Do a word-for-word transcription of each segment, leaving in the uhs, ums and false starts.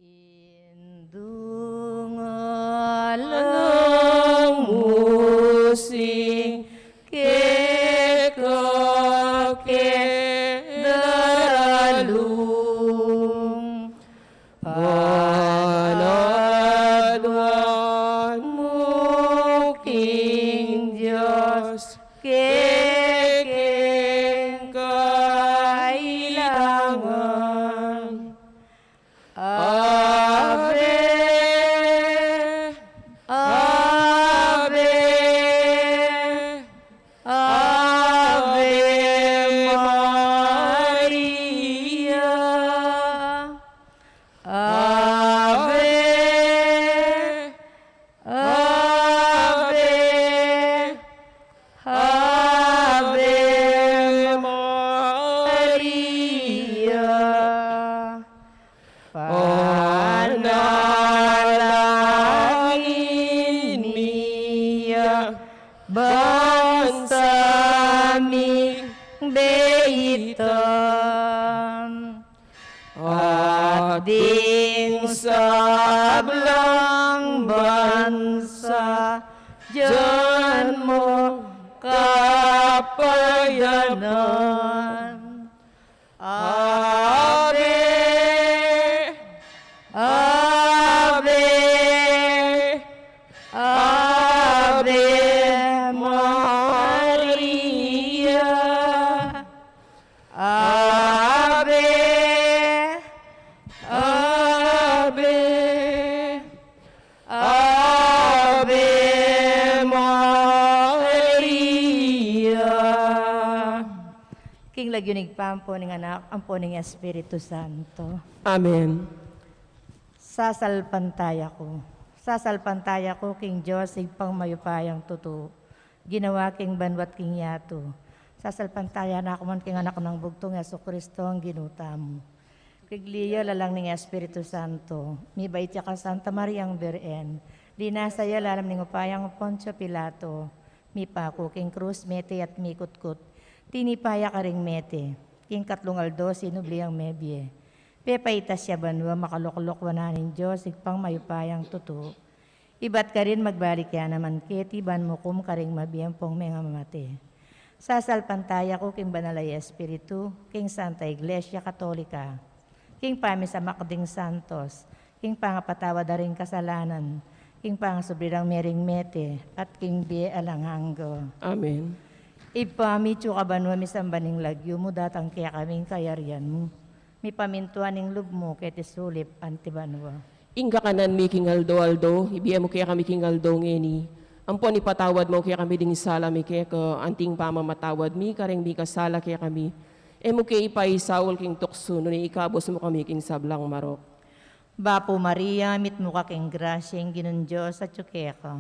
Indung alang musing keka ke daralung, panaduan mu king Dios kekeng kailangan. Ave, Ave, Ave Maria. Ave, Ave, Ave Maria. Panalangin mi ya ban sa ming beitan. At ding sablang bansa dian mu kapayanan. Ave, Ave, Ave Maria. Ave, Ave, Ave Maria. King lagyu ning Ibpa, ampo ning Anak, ampo ning Espiritu Santo. Amen. Sasalpantaya ku. Sasalpantaya ku king Dios, Ibpang mayupayang tutu, ginawa king banua't king yatu. Sasalpantaya na ku man king Anak nang bugtung, Jesucristo, a Ginu tamu. King lagyu lalang ning Espiritu Santo, mibait ya ka Santa Mariang Birhen, linasa ya lalam ning upayang Poncio Pilato, mipaku king krus, mete at mikutkut. Tinipa ya karing mete, king katlung aldo sinubli yang mebie. Pepaitas ya banua, makaluklok wanan ning Dios, Ibpang mayupayang tutu. Ibat karin magbalik ya naman keti ban mukum karing mabie ampong mengamamate. Sasalpantaya ku king Banal a Espiritu, king Santa Iglesia Katolika, king pamisamak ding santos, king pangapatawad da ring kasalanan, king pangasubli rang mering mete, at king bie alang angga. Amen. Ibpa mi, atsu ka banua, misamban ing lagyu mu, datang kekami ing kayarian mu, mipamintuan ing lub mu keti sulip anti banua. Ing kakanan mi king aldo-aldo, ibie mu kekami king aldo ngeni. Ampon ipatawad mu kekami ding sala mi keka, anti ing pamamatawad mi kareng mikasala kekami. E mu ke ipaisaul king tuksu, nune ikabus mu kami king sablang marok. Bapu Maria, mitmu ka king grasya, ing Ginung Dios atyu keka.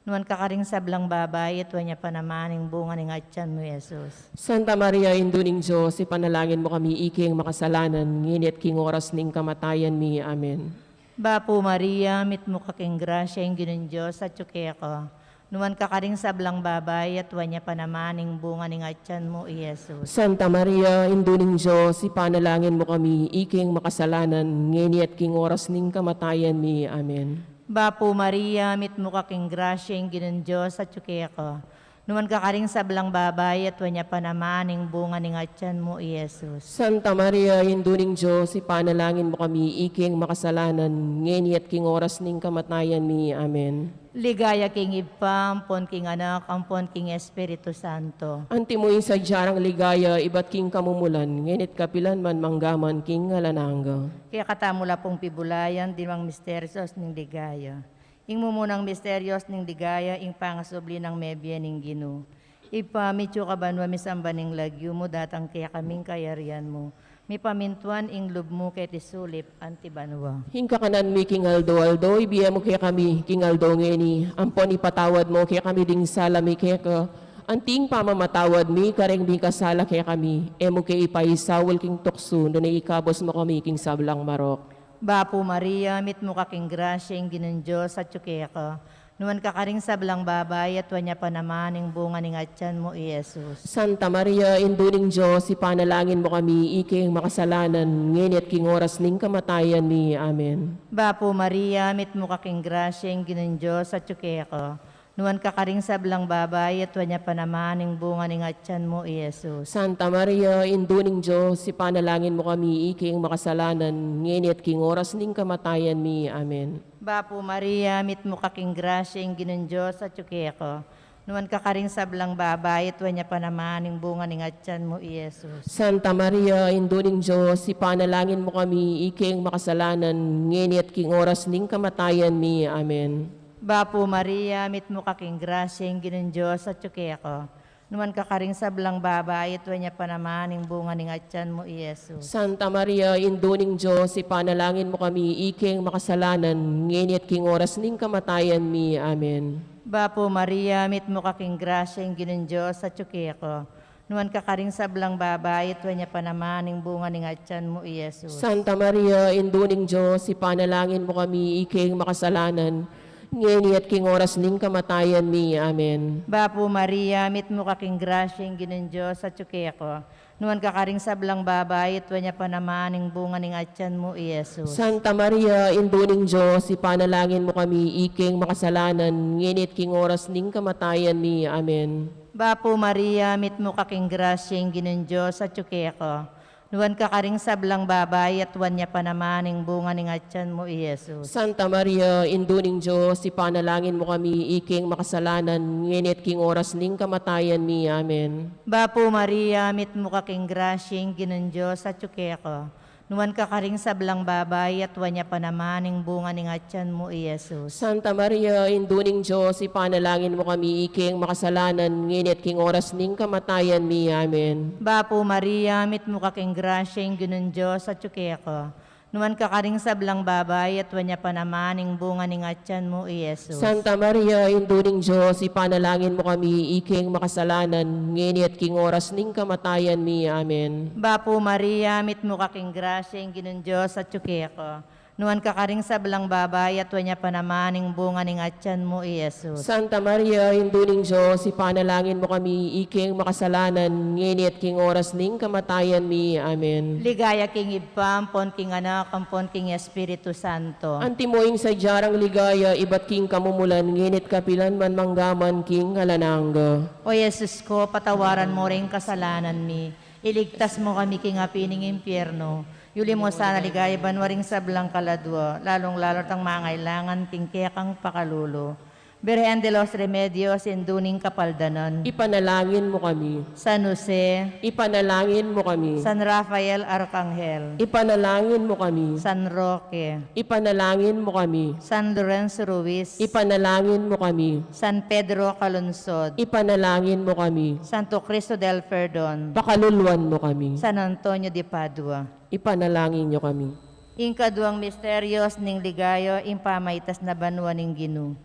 Nuan ka karing sablang babai, at nuan ya pa naman ing bunga ning atyan mu, Jesus. Santa Maria, Indu ning Dios, ipanalangin mu kami ikeng makasalanan, ngeni at king oras ning kamatayan mi. Amen. Bapu Maria, mitmu ka king grasya, ing Ginung Dios atyu keka. Nuan ka karing sablang babai, at nuan ya pa naman ing bunga ning atyan mu, i Jesus. Santa Maria, Indu ning Dios, ipanalangin mu kami ikeng makasalanan, ngeni at king oras ning kamatayan mi. Amen. Bapu Maria, mitmu ka king grasya, ing Ginung Dios atyu keka. Nuan ka karing sablang babai, at nuan ya pa naman ing bunga ning atyan mu, i Jesus. Santa Maria, Indu ning Dios, ipanalangin mu kami ikeng makasalanan, ngeni at king oras ning kamatayan mi. Amen. Ligaya king Ibpa, ampon king Anak, ampon king Espiritu Santo. Antimo ing sadya nang ligaya ibat king kamumulan, ngeni at kapilan man, mangga man king alang angga. Kekatamu la pung pibulayan ding misteryos ning ligaya. Ing mumunang misteryos ning ligaya, ing pangasubli nang mebie ning Ginu. Ibpa mi, atsu ka banua, misamban ing lagyu mu, datang kekami ing kayarian mu, mipamintuan ing lub mu keti sulip anti banua. Ing kakanan mi king aldo-aldo, ibie mu kekami king aldo ngeni. Ampon ipatawad mu kekami ding sala mi keka, anti ing pamamatawad mi kareng mikasala kekami. E mu ke ipaisaul king tuksu, nune ikabus mu kami king sablang marok. Bapu Maria, mitmu ka king grasya, ing Ginung Dios atyu keka. Nuan ka karing sablang babai, at nuan ya pa naman ing bunga ning atyan mu, i Jesus. Santa Maria, Indu ning Dios, ipanalangin mu kami iking makasalanan, ngeni at king oras ning kamatayan mi. Amen. Bapu Maria, mitmu ka king grasya, ing Ginung Dios atyu keka. Nuan ka karing sablang babai, at nuan ya pa naman ing bunga ning atyan mu, i Jesus. Santa Maria, Indu ning Dios, ipanalangin mu kami iking makasalanan, ngeni at king oras ning kamatayan mi. Amen. Bapu Maria, mitmu ka king grasya, ing Ginung Dios atyu keka. Nuan ka karing sablang babai, at nuan ya pa naman ing bunga ning atyan mu, i Jesus. Santa Maria, Indu ning Dios, ipanalangin mu kami iking makasalanan, ngeni at king oras ning kamatayan mi. Amen. Bapu Maria, mitmu ka king grasya, ing Ginung Dios atyu keka. Nuan ka karing sablang babai, at nuan ya pa naman ing bunga ning atyan mu, i Jesus. Santa Maria, Indu ning Dios, ipanalangin mu kami iking makasalanan, ngeni at king oras ning kamatayan mi. Amen. Bapu Maria, mitmu ka king grasya, ing Ginung Dios atyu keka. Nuan ka karing sablang babai, at nuan ya pa naman ing bunga ning atyan mu, i Jesus. Santa Maria, Indu ning Dios, ipanalangin mu kami iking makasalanan, ngeni at king oras ning kamatayan mi. Amen. Bapu Maria, mitmu ka king grasya, ing Ginung Dios atyu keka. Nuan ka karing sablang babai, at nuan ya pa naman ing bunga ning atyan mu, i Jesus. Santa Maria, Indu ning Dios, ipanalangin mu kami iking makasalanan, ngeni at king oras ning kamatayan mi. Amen. Bapu Maria, mitmu ka king grasya, ing Ginung Dios atyu keka. Nuan ka karing sablang babai, at nuan ya pa naman ing bunga ning atyan mu, i Jesus. Santa Maria, Indu ning Dios, ipanalangin mu kami iking makasalanan, ngeni at king oras ning kamatayan mi. Amen. Bapu Maria, mitmu ka king grasya, ing Ginung Dios atyu keka. Nuan ka karing sablang babai, at nuan ya pa naman ing bunga ning atyan mu, i Jesus. Santa Maria, Indu ning Dios, ipanalangin mu kami iking makasalanan, ngeni at king oras ning kamatayan mi. Amen. Bapu Maria, mitmu ka king grasya, ing Ginung Dios atyu keka. Nuan ka karing sablang babai, at nuan ya pa naman ing bunga ning atyan mu, i Jesus. Santa Maria, Indu ning Dios, ipanalangin mu kami iking makasalanan, ngeni at king oras ning kamatayan mi. Amen. Bapu Maria, mitmu ka king grasya, ing Ginung Dios atyu keka. Nuan ka karing sablang babai, at nuan ya pa naman ing bunga ning atyan mu, i Jesus. Santa Maria, Indu ning Dios, ipanalangin mu kami iking makasalanan, ngeni at king oras ning kamatayan mi. Amen. Ligaya king Ibpa, ampon king Anak, ampon king Espiritu Santo. Antimo ing sadya rang ligaya ibat king kamumulan, ngeni at kapilan man, mangga man king alang angga. O Jesus ko, patawaran mu ring kasalanan mi, iligtas mu kami king api ning impyerno, yuli mu sana king ligaya banua ring sablang kaladua, lalung-lalu na rang mangailangan king kekang pakalulu. Birhen de los Remedios, Indu ning Kapaldanan. Ipanalangin mu kami. San Jose. Ipanalangin mu kami. San Rafael Arkanghel. Ipanalangin mu kami. San Roque. Ipanalangin mu kami. San Lorenzo Ruiz. Ipanalangin mu kami. San Pedro Calungsod. Ipanalangin mu kami. Santo Cristo del Perdon. Pakaluluan mu kami. San Antonio de Padua. Ipanalangin yu kami. Ing kaduang misterios ning ligaya, ing pamaitas na banua ning Ginu.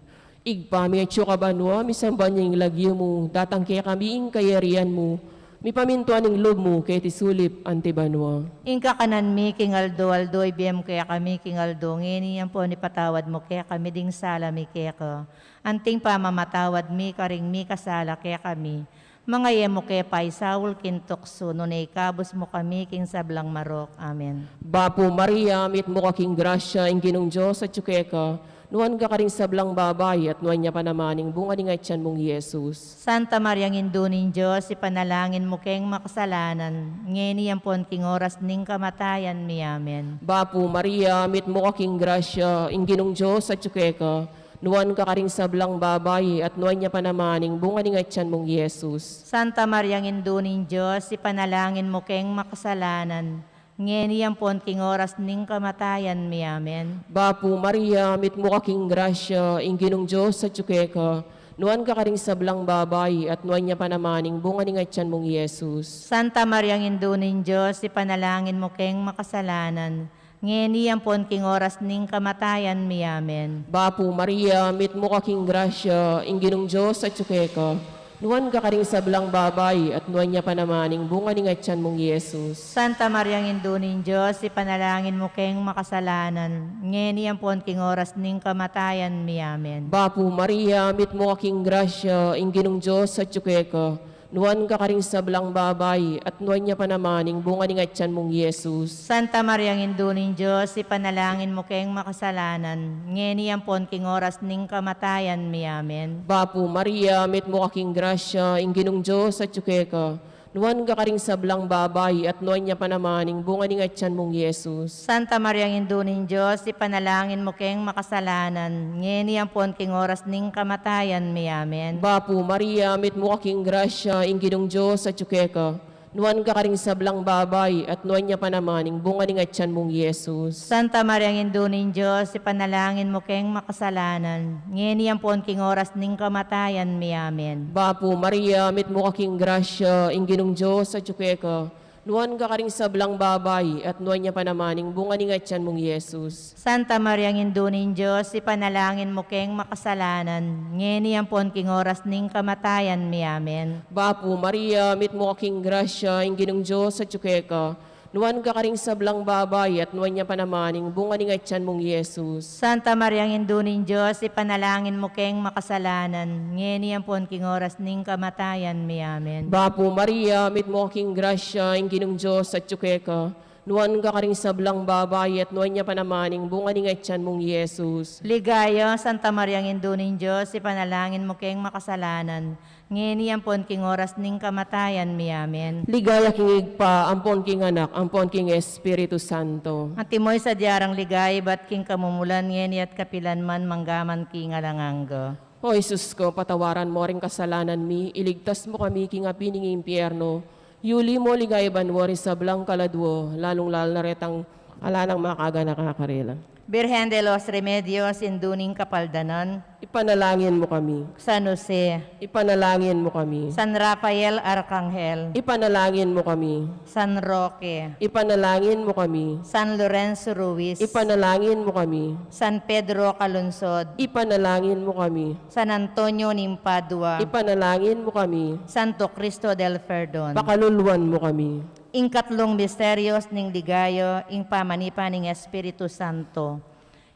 Ibpa mi atsu ka banua, misamban ya ing lagyu mu, datang kekami ing kayarian mu, mipamintuan ing lub mu keti sulip anti banua. Ing kakanan mi king aldo-aldo ibie mu kekami king aldo ngeni, ampon ipatawad mu kekami ding sala mi keka, anting pamamatawad mi karing mikasala kekami. Manga e mu ke paisaul king tuksu, nune ikabus mu kami king sablang marok. Amen. Bapu Maria, mitmu ka king grasya, ing Ginung Dios atsu keka, nuan ka karing sablang babai, at nuan ya pa naman ing bunga ning atyan mung Jesus. Santa Maria, Indu ning Dios, ipanalangin mu keng makasalanan, ngeni ampon king oras ning kamatayan mi. Amen. Bapu Maria, mitmu ka king grasya, ing Ginung Dios atsu keka, nuan ka karing sablang babai, at nuan ya pa naman ing bunga ning atyan mung Jesus. Santa Maria, Indu ning Dios, ipanalangin mu keng makasalanan, ngeni ampon king oras ning kamatayan mi. Amen. Bapu Maria, mitmu ka king grasya, ing Ginung Dios atsu keka, nuan ka karing sablang babai, at nuan ya pa naman ing bunga ning atyan mung Jesus. Santa Maria, Indu ning Dios, ipanalangin mu keng makasalanan, ngeni ampon king oras ning kamatayan mi. Amen. Bapu Maria, mitmu ka king grasya, ing Ginung Dios atsu keka, Nuan ka karing sablang babai, at nuan ya pa naman ing bunga ning atyan mung Jesus. Santa Mariang Indu ning Dios, ipanalangin mu keng makasalanan, ngeni ampon king oras ning kamatayan mi. Amen. Bapu Maria, mitmu ka king grasya, ing Ginung Dios atyu keka. Nuan ka karing sablang babai, at nuan ya pa naman ing bunga ning atyan mung Jesus. Santa Mariang Indu ning Dios, ipanalangin mu keng makasalanan, ngeni ampon king oras ning kamatayan mi. Amen. Bapu Maria, mitmu ka king grasya, ing Ginung Dios atyu keka. Nuan ka karing sablang babai, at nuan ya pa naman ing bunga ning atyan mung Jesus. Santa Mariang Indu ning Dios, ipanalangin mu keng makasalanan, ngeni ampon king oras ning kamatayan mi. Amen. Bapu Maria, mitmu ka king grasya, ing Ginung Dios atyu keka. Nuan ka karing sablang babai, at nuan ya pa naman ing bunga ning atyan mung Jesus. Santa Mariang Indu ning Dios, ipanalangin mu keng makasalanan, ngeni ampon king oras ning kamatayan mi. Amen. Bapu Maria, mitmu ka king grasya, ing Ginung Dios atyu keka. Nuan ka karing sablang babai, at nuan ya pa naman ing bunga ning atyan mung Jesus. Santa Mariang Indu ning Dios, ipanalangin mu keng makasalanan, ngeni ampon king oras ning kamatayan mi. Amen. Bapu Maria, mitmu ka king grasya, ing Ginung Dios atyu keka. Nuan ka karing sablang babai, at nuan ya pa naman ing bunga ning atyan mung Jesus. Santa Mariang Indu ning Dios, ipanalangin mu keng makasalanan, ngeni ampon king oras ning kamatayan mi. Amen. Bapu Maria, mitmu ka king grasya, ing Ginung Dios atyu keka. Nuan ka karing sablang babai, at nuan ya pa naman ing bunga ning atyan mung Jesus. Ligaya, Santa Mariang Indu ning Dios, ipanalangin mu keng makasalanan, ngeni ampon king oras ning kamatayan mi. Amen. Ligaya king Ibpa, ampon king Anak, ampon king Espiritu Santo. Antimo ing sadya rang ligaya ibat king kamumulan, ngeni at kapilan man, mangga man king alang angga. O Jesus ko, patawaran mu ring kasalanan mi, iligtas mu kami king api ning impyerno, yuli mu king ligaya banua ring sablang kaladua, lalung-lalu na retang alang angga makaganaka karela. Birhen de los Remedios, Indu ning Kapaldanan, ipanalangin mu kami. San Jose, ipanalangin mu kami. San Rafael Arkanghel, ipanalangin mu kami. San Roque, ipanalangin mu kami. San Lorenzo Ruiz, ipanalangin mu kami. San Pedro Calungsod, ipanalangin mu kami. San Antonio ning Padua, ipanalangin mu kami. Santo Cristo del Perdon, pakaluluan mu kami. Ing katlung misteryos ning ligaya, ing pamanipa ning Espiritu Santo.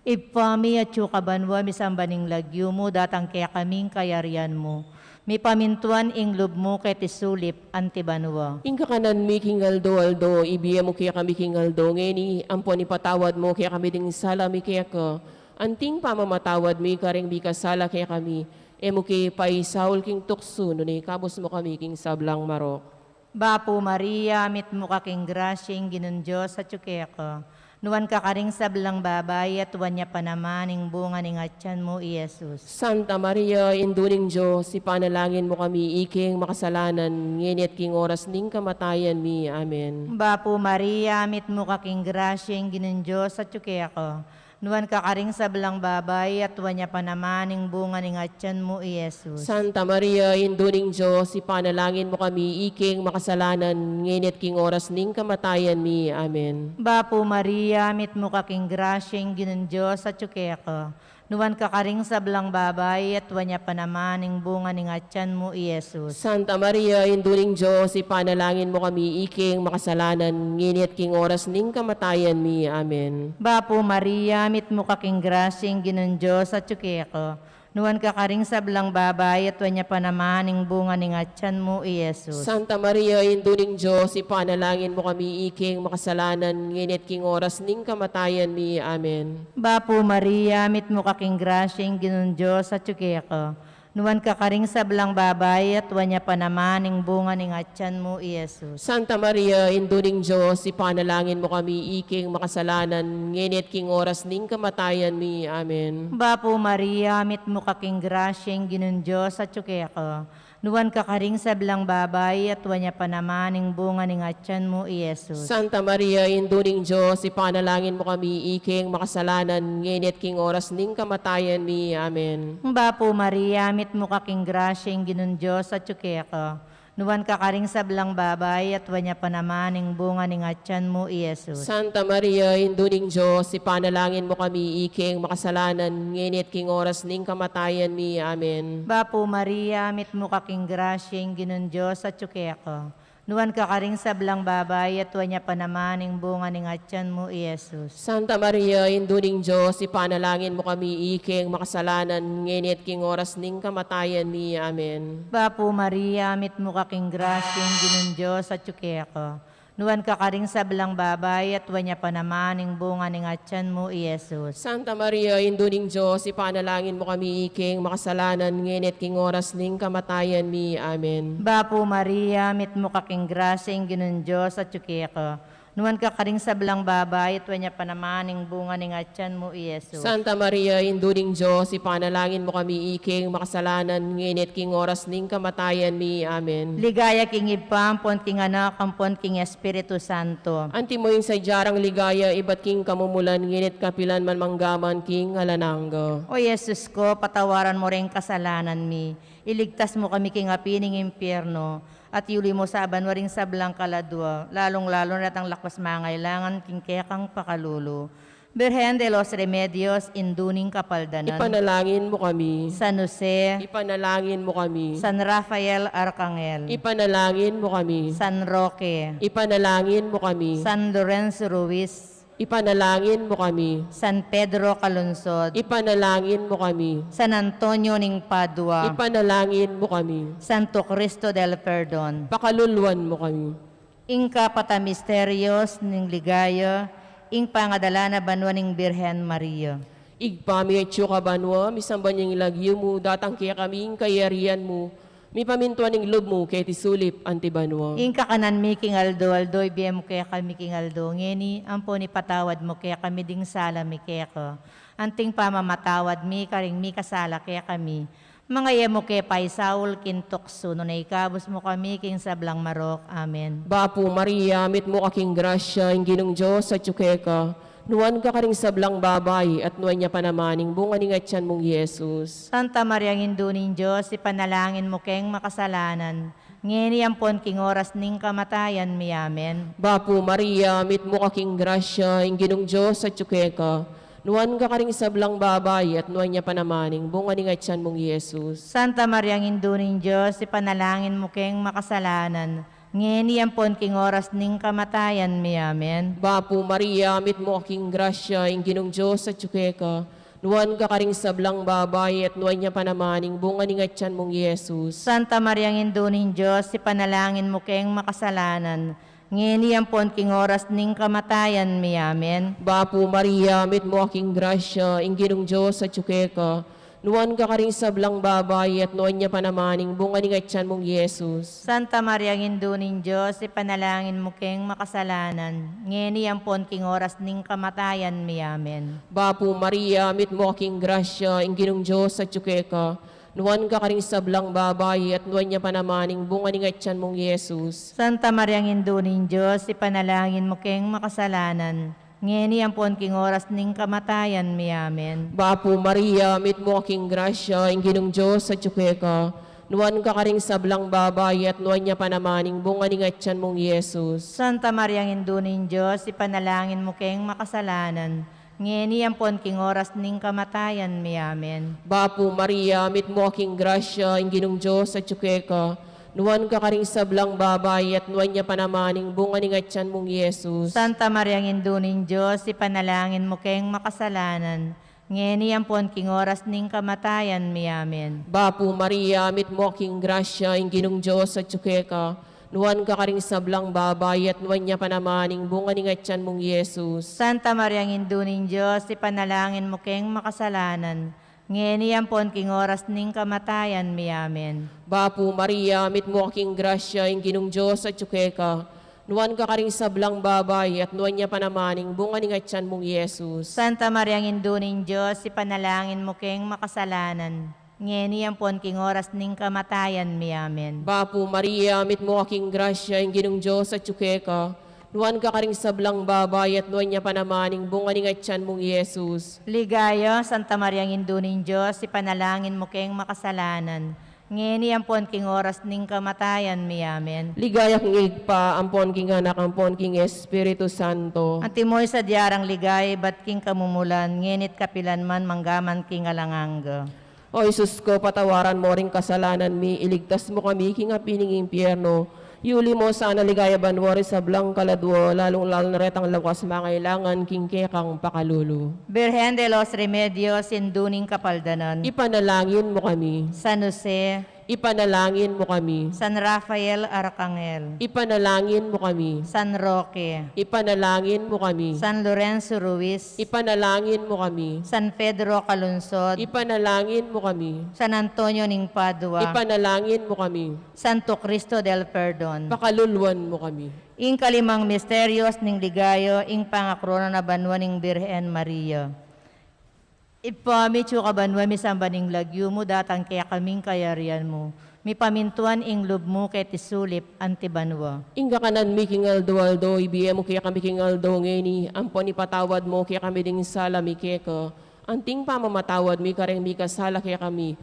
Ibpa mi, atsu ka banua, misamban ing lagyu mu, datang kekami ing kayarian mu, mipamintuan ing lub mu keti sulip anti banua. Ing kakanan mi king aldo-aldo ibie mu kekami king aldo ngeni, ampon ipatawad mu kekami ding sala mi keka, anti ing pamamatawad mi karing mikasala kekami, e mu ke paisaul king tuksu, nune ikabus mu kami king sablang marok. Bapu Maria, mitmu ka king grasya, ing Ginung Dios atyu keka. Nuan ka karing sablang babai, at nuan ya pa naman ing bunga ning atyan mu, i Jesus. Santa Maria, Indu ning Dios, ipanalangin mu kami iking makasalanan, ngeni at king oras ning kamatayan mi. Amen. Bapu Maria, mitmu ka king grasya, ing Ginung Dios atyu keka. Nuan ka karing sablang babai, at nuan ya pa naman ing bunga ning atyan mu, i Jesus. Santa Maria, Indu ning Dios, ipanalangin mu kami iking makasalanan, ngeni at king oras ning kamatayan mi. Amen. Bapu Maria, mitmu ka king grasya, ing Ginung Dios atyu keka. Nuan ka karing sablang babai, at nuan ya pa naman ing bunga ning atyan mu, i Jesus. Santa Maria, Indu ning Dios, ipanalangin mu kami iking makasalanan, ngeni at king oras ning kamatayan mi. Amen. Bapu Maria, mitmu ka king grasya, ing Ginung Dios atyu keka. Nuan ka karing sablang babai, at nuan ya pa naman ing bunga ning atyan mu, i Jesus. Santa Maria, Indu ning Dios, ipanalangin mu kami iking makasalanan, ngeni at king oras ning kamatayan mi. Amen. Bapu Maria, mitmu ka king grasya, ing Ginung Dios atyu keka. Nuan ka karing sablang babai, at nuan ya pa naman ing bunga ning atyan mu, i Jesus. Santa Maria, Indu ning Dios, ipanalangin mu kami iking makasalanan, ngeni at king oras ning kamatayan mi. Amen. Bapu Maria, mitmu ka king grasya, ing Ginung Dios atyu keka. Nuan ka karing sablang babai, at nuan ya pa naman ing bunga ning atyan mu, i Jesus. Santa Maria, Indu ning Dios, ipanalangin mu kami iking makasalanan, ngeni at king oras ning kamatayan mi. Amen. Bapu Maria, mitmu ka king grasya, ing Ginung Dios atyu keka. Nuan ka karing sablang babai, at nuan ya pa naman ing bunga ning atyan mu, i Jesus. Santa Maria, Indu ning Dios, ipanalangin mu kami ikeng makasalanan, ngeni at king oras ning kamatayan mi. Amen. Bapu Maria, mitmu ka king grasya, ing Ginung Dios atyu keka. Nuan ka karing sablang babai, at nuan ya pa naman ing bunga ning atyan mu, i Jesus. Santa Maria, Indu ning Dios, ipanalangin mu kami ikeng makasalanan, ngeni at king oras ning kamatayan mi. Amen. Bapu Maria, mitmu ka king grasya, ing Ginung Dios atyu keka. Nuan ka karing sablang babai, at nuan ya pa naman ing bunga ning atyan mu, i Jesus. Santa Maria, Indu ning Dios, ipanalangin mu kami ikeng makasalanan, ngeni at king oras ning kamatayan mi. Amen. Bapu Maria, mitmu ka king grasya, ing Ginung Dios atyu keka. Nuan ka karing sablang babai, at nuan ya pa naman ing bunga ning atyan mu, i Jesus. Santa Maria, Indu ning Dios, ipanalangin mu kami ikeng makasalanan, ngeni at king oras ning kamatayan mi. Amen. Ligaya king Ibpa, ampon king Anak, ampon king Espiritu Santo. Antimo ing sadya rang ligaya ibat king kamumulan, ngeni at kapilan man, mangga man king alang angga. O Jesus ko, patawaran mu ring kasalanan mi, iligtas mu kami king api ning impyerno, at iuli mu sa banua ring sablang kaladua, lalung-lalu na retang lakas mangailangan king kekang pakalulu. Birhen de los Remedios, Indu ning Kapaldanan. Ipanalangin mu kami. San Jose. Ipanalangin mu kami. San Rafael Arcangel. Ipanalangin mu kami. San Roque. Ipanalangin mu kami. San Lorenzo Ruiz. Ipanalangin mu kami. San Pedro Calungsod. Ipanalangin mu kami. San Antonio ning Padua. Ipanalangin mu kami. Santo Cristo del Perdon. Pakaluluan mu kami. Ing kapat a misteryos ning ligaya, ing pangadala na banua ning Birhen Maria. Ibpa mi atsu ka banua, misamban ya ing lagyu mu, datang kekami ing kayarian mu, mipamintuan ing lub mu keti sulip anti banua. Ing kakanan mi king aldo-aldo ibie mu kekami king aldo ngeni, ampon ipatawad mu kekami ding sala mi keka, anting pamamatawad mi karing mikasala kekami. Manga e mu ke paisaul king tuksu, nune ikabus mu kami king sablang marok. Amen. Bapu Maria, mitmu ka king grasya, ing Ginung Dios atyu keka. Nuan ka karing sablang babai, at nuan ya pa naman ing bunga ning atyan mung Jesus. Santa Maria, Indu ning Dios, ipanalangin mu keng makasalanan, ngeni ampon king oras ning kamatayan mi. Amen. Bapu Maria, mitmu ka king grasya, ing Ginung Dios atyu keka. Nuan ka karing sablang babai, at nuan ya pa naman ing bunga ning atyan mung Jesus. Santa Maria, Indu ning Dios, ipanalangin mu keng makasalanan, ngeni ampon king oras ning kamatayan mi. Amen. Bapu Maria, mitmu ka king grasya, ing Ginung Dios atyu keka. Nuan ka karing sablang babai, at nuan ya pa naman ing bunga ning atyan mung Jesus. Santa Maria, Indu ning Dios, ipanalangin mu keng makasalanan, ngeni ampon king oras ning kamatayan mi. Amen. Bapu Maria, mitmu ka king grasya, ing Ginung Dios atyu keka. Nuan ka karing sablang babai, at nuan ya pa naman ing bunga ning atyan mung Jesus. Santa Maria, Indu ning Dios, ipanalangin mu keng makasalanan, ngeni ampon king oras ning kamatayan mi. Amen. Bapu Maria, mitmu ka king grasya, ing Ginung Dios atyu keka. Nuan ka karing sablang babai, at nuan ya pa naman ing bunga ning atyan mung Jesus. Santa Maria, Indu ning Dios, ipanalangin mu keng makasalanan, ngeni ampon king oras ning kamatayan mi. Amen. Bapu Maria, mitmu ka king grasya, ing Ginung Dios atyu keka. Nuan ka karing sablang babai, at nuan ya pa naman ing bunga ning atyan mung Jesus. Santa Maria, Indu ning Dios, ipanalangin mu keng makasalanan, ngeni ampon king oras ning kamatayan mi. Amen. Bapu Maria, mitmu ka king grasya, ing Ginung Dios atyu keka. Nuan ka karing sablang babai, at nuan ya pa naman ing bunga ning atyan mung Jesus. Santa Maria, Indu ning Dios, ipanalangin mu keng makasalanan, ngeni ampon king oras ning kamatayan mi. Amen. Bapu Maria, mitmu ka king grasya, ing Ginung Dios atyu keka. Nuan ka karing sablang babai, at nuan ya pa naman ing bunga ning atyan mung Jesus. Santa Maria, Indu ning Dios, ipanalangin mu keng makasalanan, ngeni ampon king oras ning kamatayan mi. Amen. Bapu Maria, mitmu ka king grasya, ing Ginung Dios atyu keka. Nuan ka karing sablang babai, at nuan ya pa naman ing bunga ning atyan mung Jesus. Santa Maria, Indu ning Dios, ipanalangin mu keng makasalanan, ngeni ampon king oras ning kamatayan mi. Amen. Bapu Maria, mitmu ka king grasya, ing Ginung Dios atyu keka. Nuan ka karing sablang babai, at nuan ya pa naman ing bunga ning atyan mung Jesus. Ligaya, Santa Maria, Indu ning Dios, ipanalangin mu keng makasalanan, Ngeni ampon king oras ning kamatayan mi. Amen. Ligaya king Ibpa, ampon king Anak, ampon king Espiritu Santo. Antimo ing sadya rang ligaya ibat king kamumulan, ngeni't kapilan man, manggaman king alang angga. O Jesus ko, patawaran mo ring kasalanan mi, iligtas mo kami king api ning impyerno, yuli mo sana king ligaya banua ring sablang kaladua, lalung-lalu na retang lawas mangailangan king kekang pakalulu. Birhen de los Remedios, Indu ning Kapaldanan. Ipanalangin mo kami. San Jose. Ipanalangin mo kami. San Rafael Arcangel. Ipanalangin mo kami. San Roque. Ipanalangin mo kami. San Lorenzo Ruiz. Ipanalangin mo kami. San Pedro Calungsod. Ipanalangin mo kami. San Antonio ning Padua. Ipanalangin mo kami. Santo Cristo del Perdon. Pakaluluan mo kami. Ing kalimang misteryos ning ligaya, ing pangakorona na banua ning Birhen Maria. Ibpa mi, atsu ka banua, misamban ing lagyu mu, datang kekami ing kayarian mu, mipamintuan ing lub mu keti sulip anti banua. Ing kakanan mi king aldo-aldo, ibie mu kekami king aldo ngeni, ampon ipatawad mu kekami ding sala mi keka, anting pamamatawad mi kareng mikasala kekami.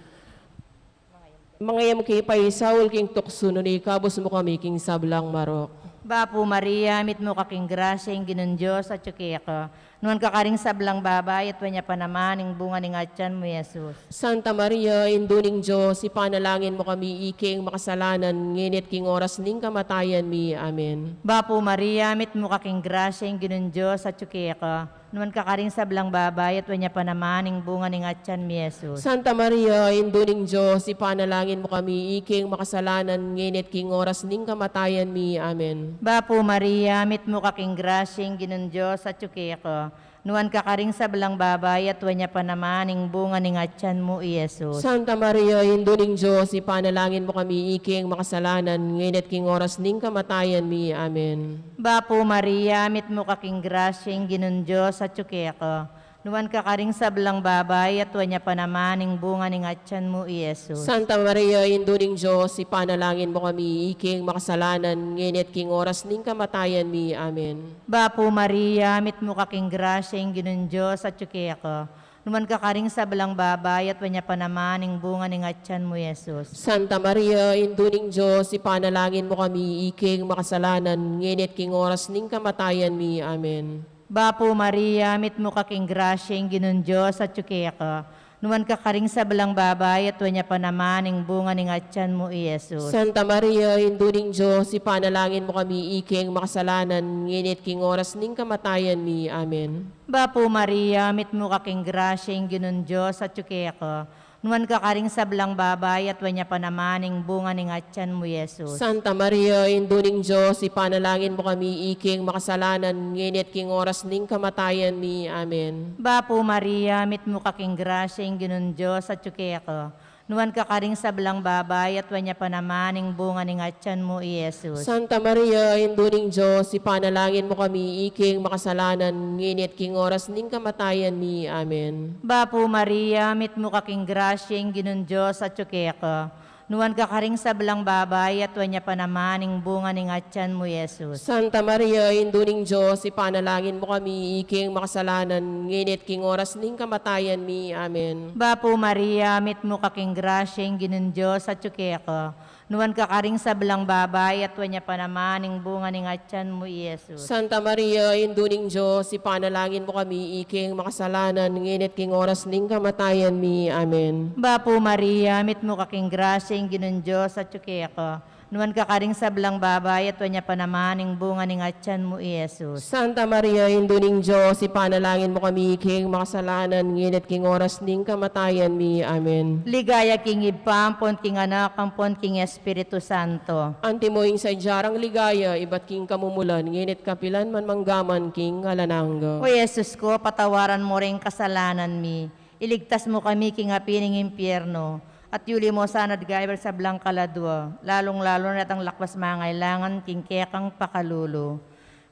Manga e mu ke paisaul king tuksu, nune ikabus mu kami king sablang marok. Bapu Maria, mitmu ka king grasya, ing Ginung Dios atyu keka. Nuan ka karing sablang babai, at nuan ya pa naman ing bunga ning atyan mu, Jesus. Santa Maria, Indu ning Dios, ipanalangin mu kami ikeng makasalanan, ngeni at king oras ning kamatayan mi. Amen. Bapu Maria, mitmu ka king grasya, ing Ginung Dios atyu keka. Nuan ka karing sablang babai, at nuan ya pa naman ing bunga ning atyan mi, Jesus. Santa Maria, Indu ning Dios, ipanalangin mu kami ikeng makasalanan, ngeni at king oras ning kamatayan mi. Amen. Bapu Maria, mitmu ka king grasya, ing Ginung Dios atyu keka. Nuan ka karing sablang babai, at nuan ya pa naman ing bunga ning atyan mu, i Jesus. Santa Maria, Indu ning Dios, ipanalangin mu kami ikeng makasalanan, ngeni at king oras ning kamatayan mi. Amen. Bapu Maria, mitmu ka king grasya, ing Ginung Dios atyu keka. Nuan ka karing sablang babai, at nuan ya pa naman ing bunga ning atyan mu, i Jesus. Santa Maria, Indu ning Dios, ipanalangin mu kami ikeng makasalanan, ngeni at king oras ning kamatayan mi. Amen. Bapu Maria, mitmu ka king grasya, ing Ginung Dios atyu keka. Nuan ka karing sablang babai, at nuan ya pa naman ing bunga ning atyan mu, Jesus. Santa Maria, Indu ning Dios, ipanalangin mu kami ikeng makasalanan, ngeni at king oras ning kamatayan mi. Amen. Bapu Maria, mitmu ka king grasya, ing Ginung Dios atyu keka. Nuan ka karing sablang babai, at nuan ya pa naman ing bunga ning atyan mu, i Jesus. Santa Maria, Indu ning Dios, ipanalangin mu kami ikeng makasalanan, ngeni at king oras ning kamatayan mi. Amen. Bapu Maria, mitmu ka king grasya, ing Ginung Dios atyu keka. Nuan ka karing sablang babai, at nuan ya pa naman ing bunga ning atyan mu, Jesus. Santa Maria, Indu ning Dios, ipanalangin mu kami ikeng makasalanan, ngeni at king oras ning kamatayan mi. Amen. Bapu Maria, mitmu ka king grasya, ing Ginung Dios atyu keka. Nuan ka karing sablang babai, at nuan ya pa naman ing bunga ning atyan mu, i Jesus. Santa Maria, Indu ning Dios, ipanalangin mu kami ikeng makasalanan, ngeni at king oras ning kamatayan mi. Amen. Bapu Maria, mitmu ka king grasya, ing Ginung Dios atyu keka. Nuan ka karing sablang babai, at nuan ya pa naman ing bunga ning atyan mu, Jesus. Santa Maria, Indu ning Dios, ipanalangin mu kami ikeng makasalanan, ngeni at king oras ning kamatayan mi. Amen. Bapu Maria, mitmu ka king grasya, ing Ginung Dios atyu keka. Nuan ka karing sablang babai, at nuan ya pa naman ing bunga ning atyan mu, i Jesus. Santa Maria, Indu ning Dios, ipanalangin mu kami ikeng makasalanan, ngeni at king oras ning kamatayan mi. Amen. Bapu Maria, mitmu ka king grasya, ing Ginung Dios atyu keka. Nuan ka karing sablang babai, at nuan ya pa naman ing bunga ning atyan mu, i Jesus. Santa Maria, Indu ning Dios, ipanalangin mu kami ikeng makasalanan, ngeni at king oras ning kamatayan mi. Amen. Ligaya king Ibpa, ampon king Anak, ampon king Espiritu Santo. Antimo ing sadya rang ligaya ibat king kamumulan, ngeni at kapilan man, manggaman king alang angga. O Jesus ko, patawaran mu ring kasalanan mi, iligtas mu kami king api ning impyerno, at yuli mu sana king ligaya sablang kaladua, lalung-lalu na retang lawas mangailangan king kekang pakalulu.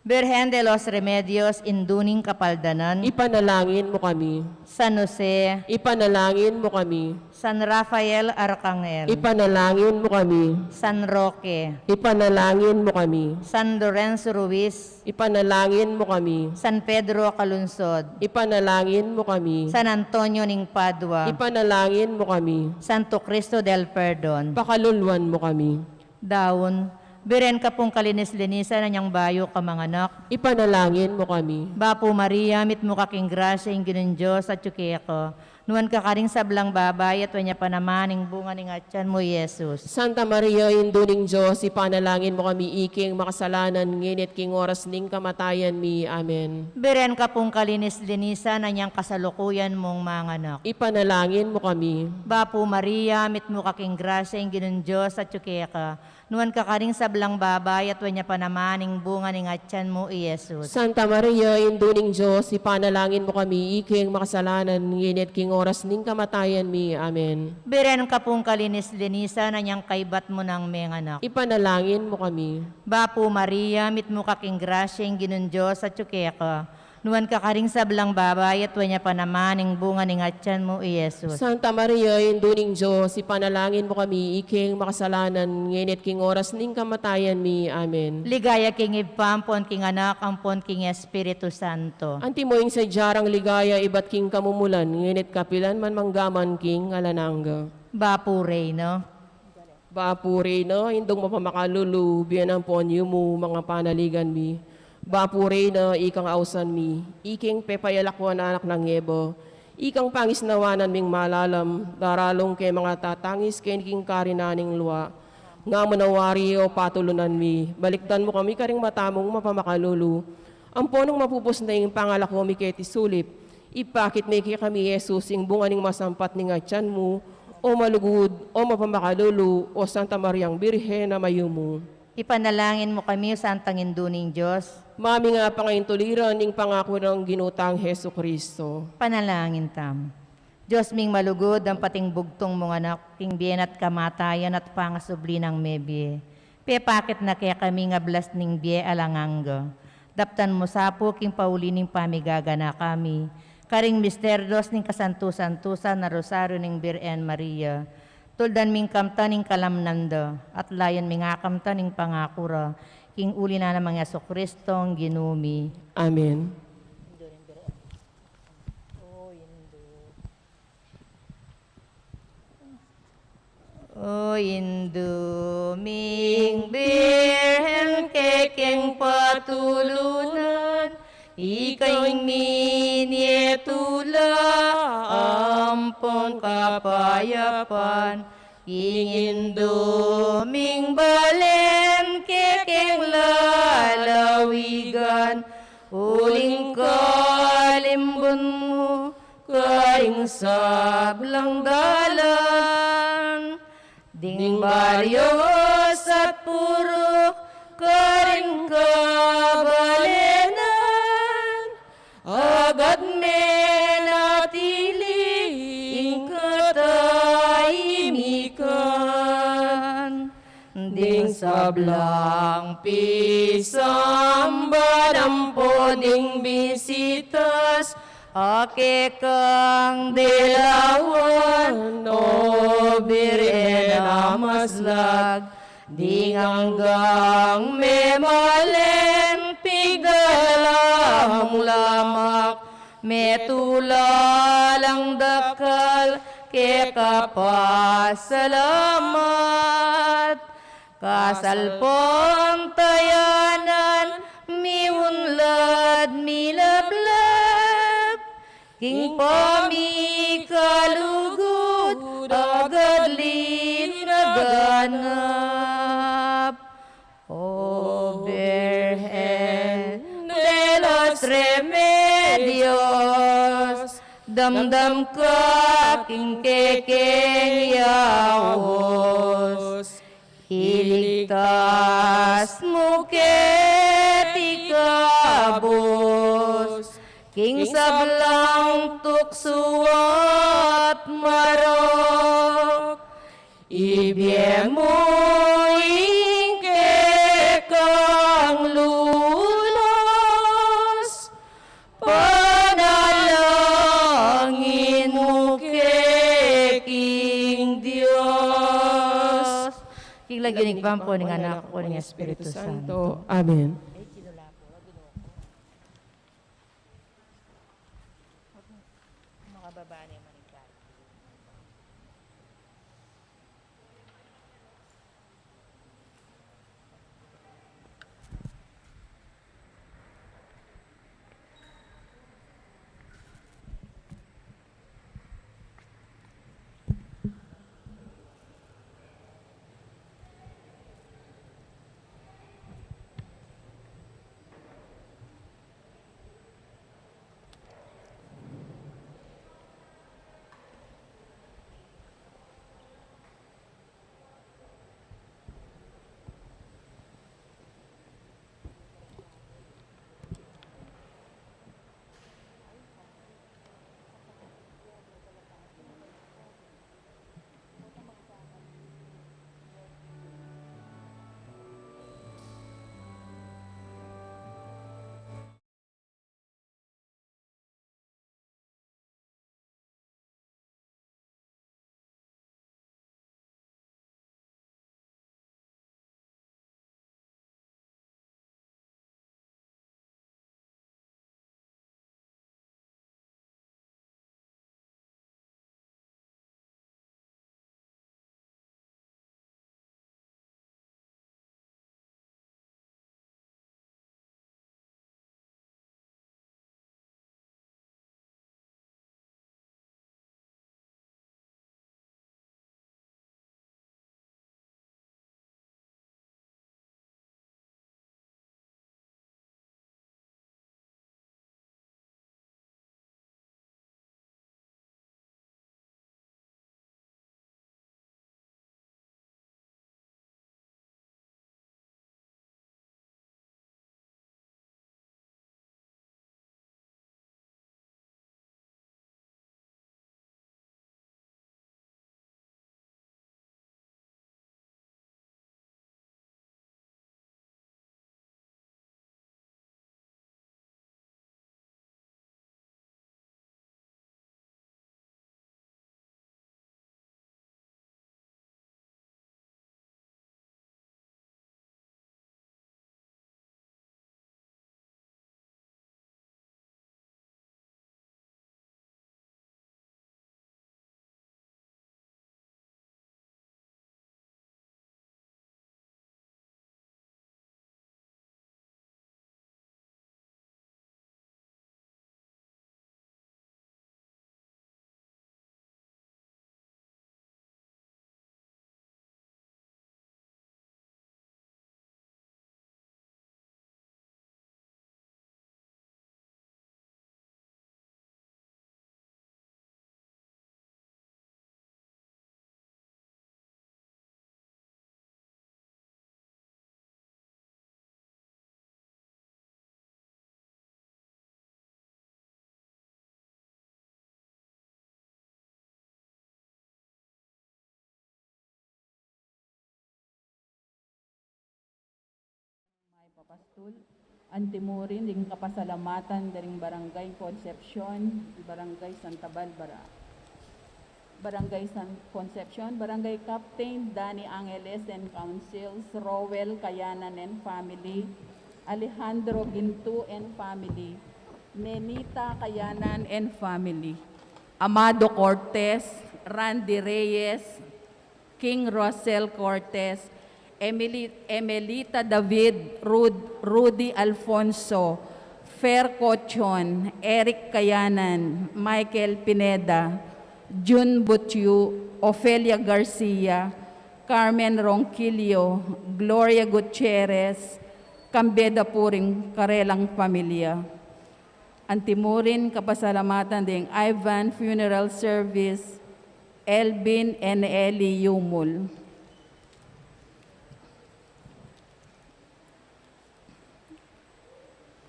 Birhen de los Remedios, Indu ning Kapaldanan. Ipanalangin mu kami. San Jose. Ipanalangin mu kami. San Rafael Arcangel. Ipanalangin mu kami. San Roque. Ipanalangin mu kami. San Lorenzo Ruiz. Ipanalangin mu kami. San Pedro Calungsod. Ipanalangin mu kami. San Antonio ning Padua. Ipanalangin mu kami. Santo Cristo del Perdon. Pakaluluan mu kami. Daun, biren ka pung kalinis-linisan a nyang bayu ka manganak. Ipanalangin mu kami. Bapu Maria, mitmu ka king grasya, ing Ginung Dios atyu keka. Nuan ka karing sablang babai, at nuan ya pa naman ing bunga ning atyan mu, i Jesus. Santa Maria, Indu ning Dios, ipanalangin mu kami iking makasalanan, ngeni at king oras ning kamatayan mi. Amen. Biren ka pung kalinis-linisan a nyang kasalukuyan mung manganak. Ipanalangin mu kami. Bapu Maria, mitmu ka king grasya, ing Ginung Dios atyu keka. Nuan ka karing sablang babai, at nuan ya pa naman ing bunga ning atyan mu, i Jesus. Santa Maria, Indu ning Dios, ipanalangin mu kami iking makasalanan, ngeni at king oras ning kamatayan mi. Amen. Biren ka pung kalinis-linisan a nyang kaybat mu nang menganak. Ipanalangin mu kami. Bapu Maria, mitmu ka king grasya, ing Ginung Dios atyu keka. Nuan ka karing sablang babai, at nuan ya pa naman ing bunga ning atyan mu, i Jesus. Santa Maria, Indu ning Dios, ipanalangin mu kami iking makasalanan, ngeni at king oras ning kamatayan mi. Amen. Ligaya king Ibpa, ampon king Anak, ampon king Espiritu Santo. Antimo ing sadya rang ligaya ibat king kamumulan, ngeni at kapilan man, manggaman king alang angga. Bapu Reyna. Bapu Reyna, Indung mapamakalulu, bie ampon yumu, manga panaligan mi. Bapu Reyna, ikang ausan mi, iking pepayalakwan a anak nang Eva, ikang pangisnawanan ming malalam, daralung ke manga tatangis keni king karinan ning lua. Nga mu na wari, o patulunan mi, balikdan mu kami karing mata mung mapamakalulu. Ampon nung mapupus na ing pangalako mi keti sulip, ipakit me kekami i Jesus, ing bunga ning masampat ning atyan mu, o malugud, o mapamakalulu, o Santa Mariang Birhen a mayumu. Ipanalangin mu kami, o Santang Indu ning Dios. Mami nga pangaintuliran ning pangaku nang Ginu tang Jesucristo. Panalangin tamu. Dios ming malugud, ampo ing bugtung mung Anak, king bie na at kamatayan at pangasubli nang mebie, pepakit na kekami ing ablas ning bie alang angga. Daptan mu sa pu king pauli ning pamigaganaka mi karing misteryo ning kasantu-santusan a Rosario ning Birhen Maria. Tuldan ming kamtan ing kalamnan da, at layan ming akamtan ing pangaku ra, king uli na nang Jesucristong Ginu mi. Amen. O Indu ming Birhen, kekeng patulunan, ika ing minie tula ampon kapayapan. Ing Indu ming balen, kekeng lalawigan, uling kalimbun mu karing sablang dalan. Ding baryos at purok karing kabalenan, agad menatili ing katahimikan. Ding sablang pisamban ampon ding bisitas a kekang delawan, o Birhen a maslag, ding anggang memalen, pigala mung lamak, metula lang dakal keka pasalamat. Kasalpantayanan, miunlad milablab king pamikalugud, agad linaganap. O Birhen de los Remedios, damdam ka king kekeng yaus. Iligtas mu keti kabus king sablang tuksu at marok. Ibie mu ing kekang lulu Ing Dios. King lagyu ning Ibpa, ning Anak, ning Espiritu Santo. Amen. May papastul, antimurin ding kapasalamatan ding Barangay Concepcion, Barangay Santa Barbara. Barangay San Concepcion, Barangay Captain Danny Angeles and Councils, Rowell Kayanan and family, Alejandro Gintu and family, Nenita Kayanan and family, Amado Cortez, Randy Reyes, King Russell Cortez, Emily, Emelita David, Rud-, Rudy Alfonso, Fer Cochon, Eric Kayanan, Michael Pineda, Jun Butyu, Ofelia Garcia, Carmen Ronquillo, Gloria Gutierrez, kambe da pu ring karelang pamilya. Antimurin kapasalamatan ding Ivan Funeral Service, Elvin and Eli Yumul.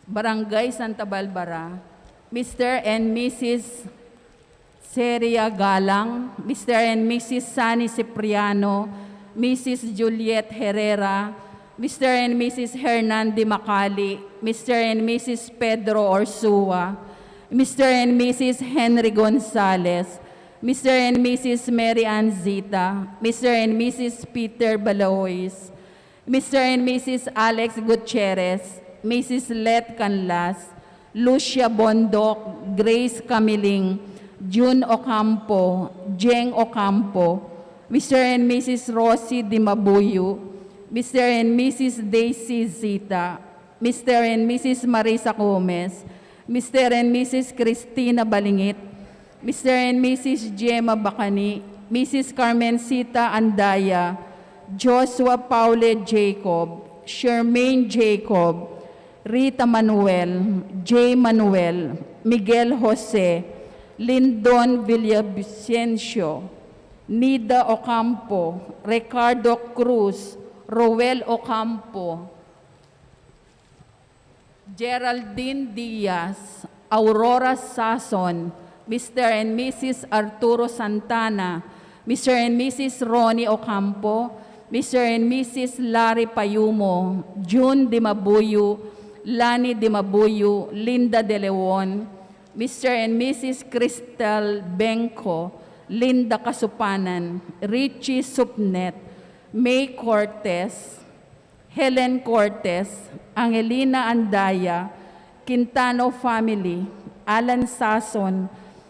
Barangay Santa Barbara, Mister and Missus Seria Galang, Mister and Missus Sunny Cipriano, Missus Juliet Herrera, Mister and Missus Hernan Dimacali, Mister and Missus Pedro Orsua, Mister and Missus Henry Gonzalez, Mister and Missus Mary Ann Zita, Mister and Missus Peter Balaois, Mister and Missus Alex Gutierrez, Missus Let Canlas, Lucia Bondoc, Grace Camiling, June Ocampo, Jeng Ocampo, Mister and Missus Rosie Dimabuyu, Mister and Missus Daisy Zita, Mister and Missus Marisa Gomez, Mister and Missus Cristina Balingit, Mister and Missus Gemma Bacani, Missus Carmencita Andaya, Joshua Paule Jacob, Shermaine Jacob, Rita Manuel, Jay Manuel, Miguel Jose, Lindon Villavicencio, Nida Ocampo, Ricardo Cruz, Roel Ocampo, Geraldine Diaz, Aurora Sason, Mister and Missus Arturo Santana, Mister and Missus Ronnie Ocampo, Mister and Missus Larry Payumo, June Dimabuyu, Lani Dimabuyu, Linda De Leon, Mister and Missus Crystal Benco, Linda Kasupanan, Richie Supnet, May Cortez, Helen Cortez, Angelina Andaya, Quintano family, Alan Sason,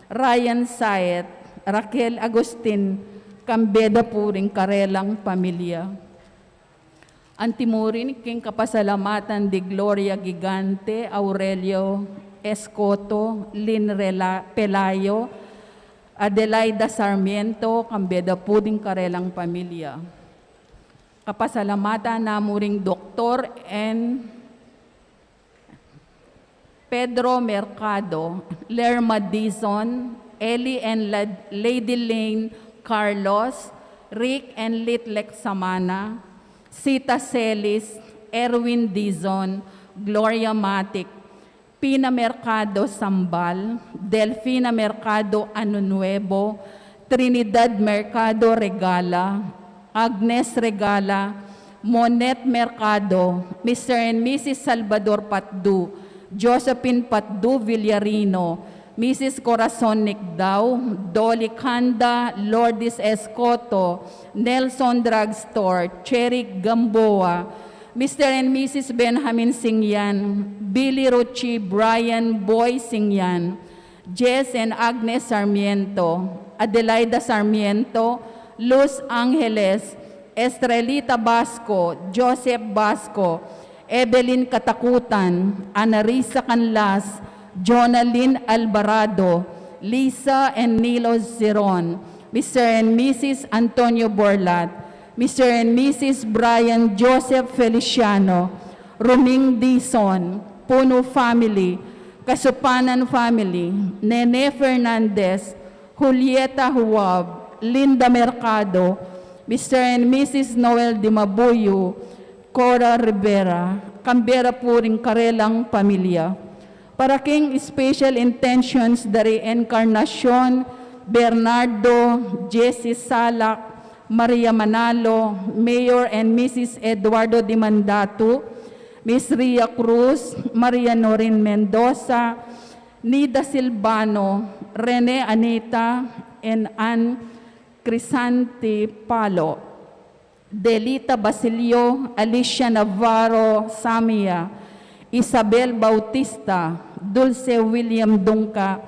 Ryan Saet, Raquel Agustin, kambe da pu ring karelang pamilya. Antimurin king kapasalamatan di Gloria Gigante, Aurelio Escoto, Lynn Rela-, Pelayo, Adelaida Sarmiento, kambe da pu ding karelang pamilya. Kapasalamatan namu ring Doktor N. Pedro Mercado, Lerma Dizon, Eli and Lad-, Lady Lane Carlos, Rick and Litlek Samana, Sita Celis, Erwin Dizon, Gloria Matic, Pina Mercado Sambal, Delfina Mercado Anunuevo, Trinidad Mercado Regala, Agnes Regala, Monet Mercado, Mister and Missus Salvador Patdu, Josephine Patdu Villarino, Missus Corazon Nicdao, Dolly Canda, Lourdes Escoto, Nelson Drugstore, Cherry Gamboa, Mister and Missus Benjamin Singyan, Billy Ruchi, Brian Boy Singyan, Jess and Agnes Sarmiento, Adelaida Sarmiento, Luz Angeles, Estrelita Basco, Joseph Basco, Evelyn Katakutan, Anarisa Canlas, Jonalyn Alvarado, Lisa and Nilo Zeron, Mister and Missus Antonio Borlat, Mister and Missus Brian Joseph Feliciano, Ruming Dizon, Puno family, Kasupanan family, Nene Fernandez, Julieta Huab, Linda Mercado, Mister and Missus Noel Dimabuyu, Cora Rivera, kambe da pu ring karelang pamilya. Para king special intentions da ri Encarnacion Bernardo, Jessie Salak, Maria Manalo, Mayor and Missus Eduardo Dimandatu, Miss Ria Cruz, Maria Norin Mendoza, Nida Silvano, Rene Anita, and Ann Crisanti Palo. Delita Basilio, Alicia Navarro Samia, Isabel Bautista, Dulce William Dungca,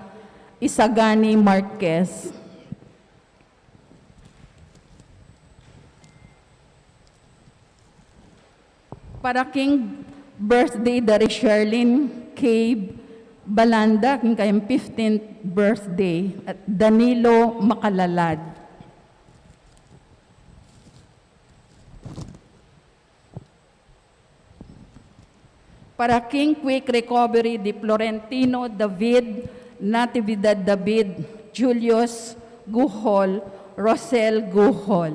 Isagani Marquez. Para king birthday da ri Sherlyn K. Balanda, king kayang fifteenth birthday, at Danilo Macalalad. Para king quick recovery di Florentino David, Natividad David, Julius Guhol, Rosel Guhol.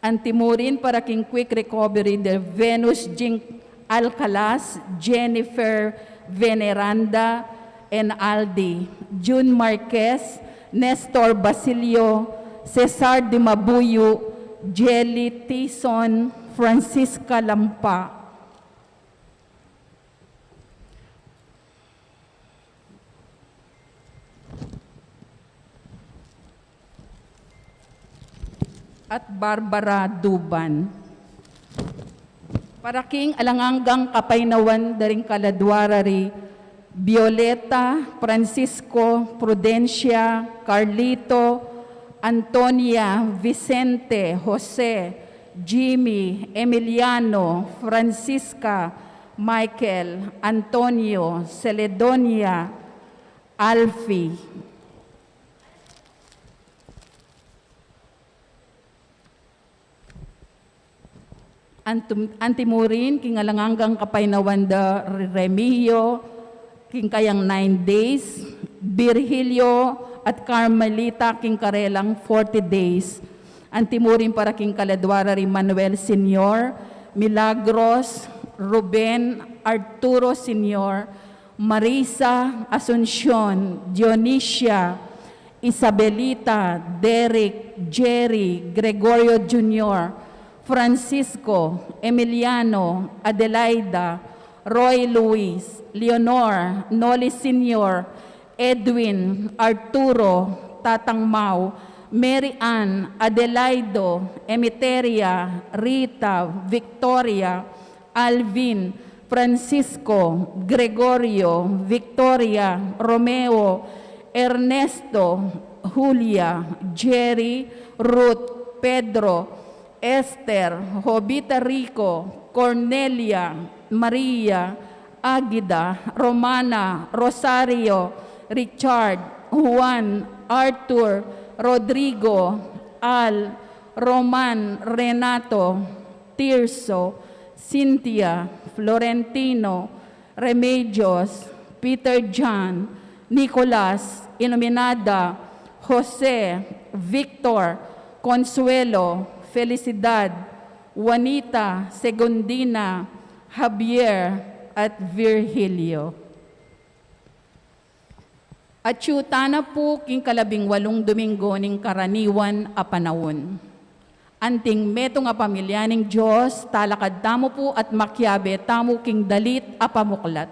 Antimurin para king quick recovery di Venus Jing Alcalas, Jennifer Veneranda, and Aldi, June Marquez, Nestor Basilio, Cesar Dimabuyu, Jelly Tison, Francisca Lampa. at Barbara Duban. Para king alang anggang kapaynawan da ring kaladwa ra ri Violeta, Francisco, Prudencia, Carlito, Antonia, Vicente, Jose, Jimmy, Emiliano, Francisca, Michael, Antonio, Celedonia, Alfie. Antum-, antimurin king alang anggang kapaynawan da Remigio king kayang nine days, Virgilio at Carmelita king karelang forty days. Antimurin para king kaladwa ra ri Manuel Senior, Milagros, Ruben, Arturo Senior, Marisa, Asuncion, Dionisia, Isabelita, Derek, Jerry, Gregorio Junior, Francisco, Emiliano, Adelaida, Roy Luis, Leonor, Noli Senior, Edwin, Arturo, Tatang Mau, Mary Ann, Adelaido, Emiteria, Rita, Victoria, Alvin, Francisco, Gregorio, Victoria, Romeo, Ernesto, Julia, Jerry, Ruth, Pedro, Esther, Jovita, Rico, Cornelia, Maria, Agida, Romana, Rosario, Richard, Juan, Arthur, Rodrigo, Al, Roman, Renato, Tirso, Cynthia, Florentino, Remedios, Peter John, Nicolas, Iluminada, Jose, Victor, Consuelo, Felicidad, Juanita, Segundina, Javier, at Virgilio. Atyu tana pu king kalabing walung Domingo ning karaniwan a panaun. Anting metung a pamilya ning Dios, talakad tamu pu at makiabe tamu king dalit a pamuklat.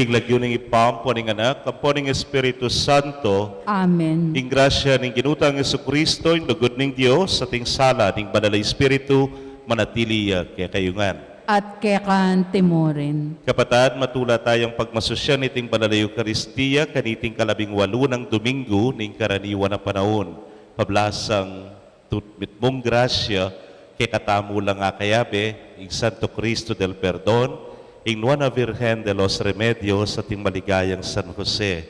King lagyu ning Ibpa, ampo ning Anak, ampo ning Espiritu Santo. Amen. Ing grasya ning Ginu tang Jesucristo, ing lugud ning Dios, at ing sala ning Banal a Espiritu, manatili ya kekayu ngan. At keka naman murin. Kapatad, matula tayang pagmasusyan iting Banal a Eukaristia, kaniting kalabing walu nang Domingo ning karaniwan a panaun. Pablasang tut-, mitmung grasya kekatamu lang a kayabe, ing Santo Cristo del Perdon, ing Nuan a Virgen de los Remedios, at ing maligayang San Jose.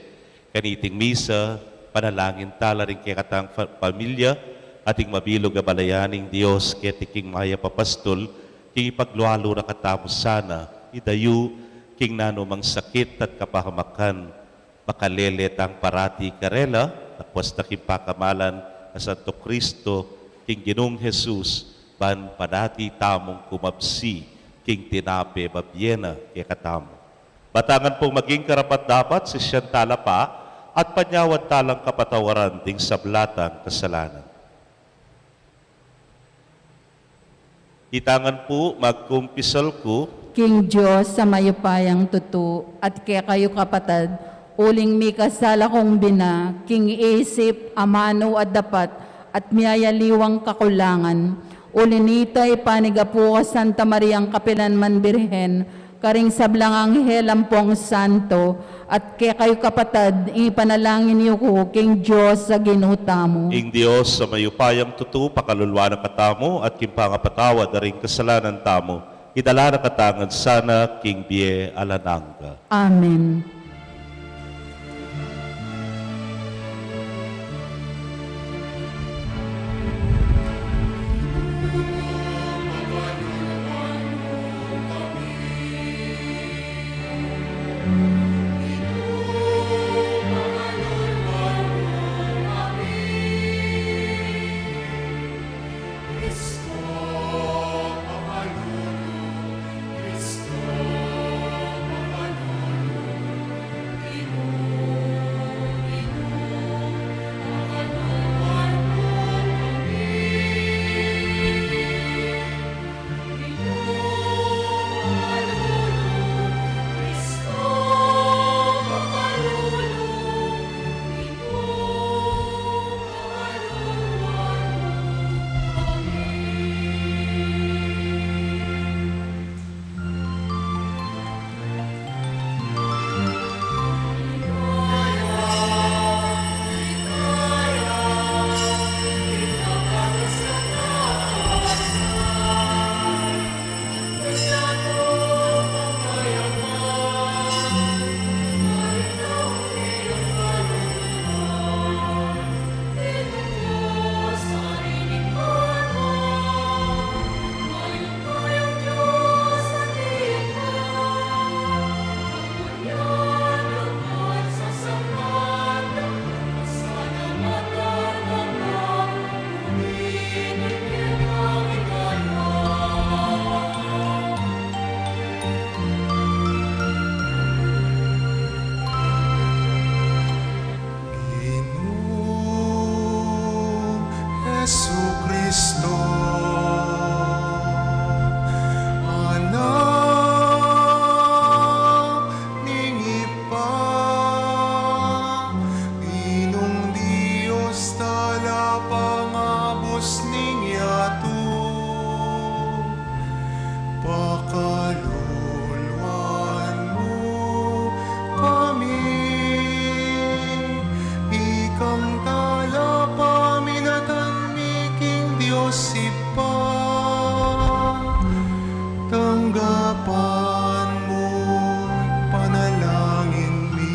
Kaniting misa, panalangin tala ring kekatang fa-, pamilya, at ing mabilug a balayan ning Dios, keti king Mayap a Pastul, king ipaglualu na katamu sana, idayu, king nanumang sakit at kapahamakan, makalele tang parati karela, takwas na king pakamalan a Santo Cristo, king Ginung Jesus, ban parati tamung kumabsi, king tinape bibie na kekatamu. Batangan pung maging karapat-dapat, sisian tala pa, at panyawad talang kapatawaran ding sabla tang kasalanan. Itangan pu, magkumpisal ku. King Dios a mayupayang tutu, at kekayu kapatad, uling mikasala kung bina, king isip, amanu at dapat, at miyayaliwang kakulangan. Uli nita, ipanyawad ku pu kang Santa Mariang kapilanman Birhen, karing sablang anghel ampong santo, at kekayu kapatad, ipanalangin yu ku king Dios a Ginu tamu. Ing Dios a mayupayang tutu, pakalulu na katamu, at king pangapatawad da ring kasalanan tamu, idala na katamu ngan sana king bie alang angga. Amen. Ginung Jesucristo, Anak ning Ibpa, Ginung Dios, talapangabus ning yatu. Pakaluluan mu kami, ikang talapamilatan mi king Dios Ibpa, tanggapan mu panalangin mi.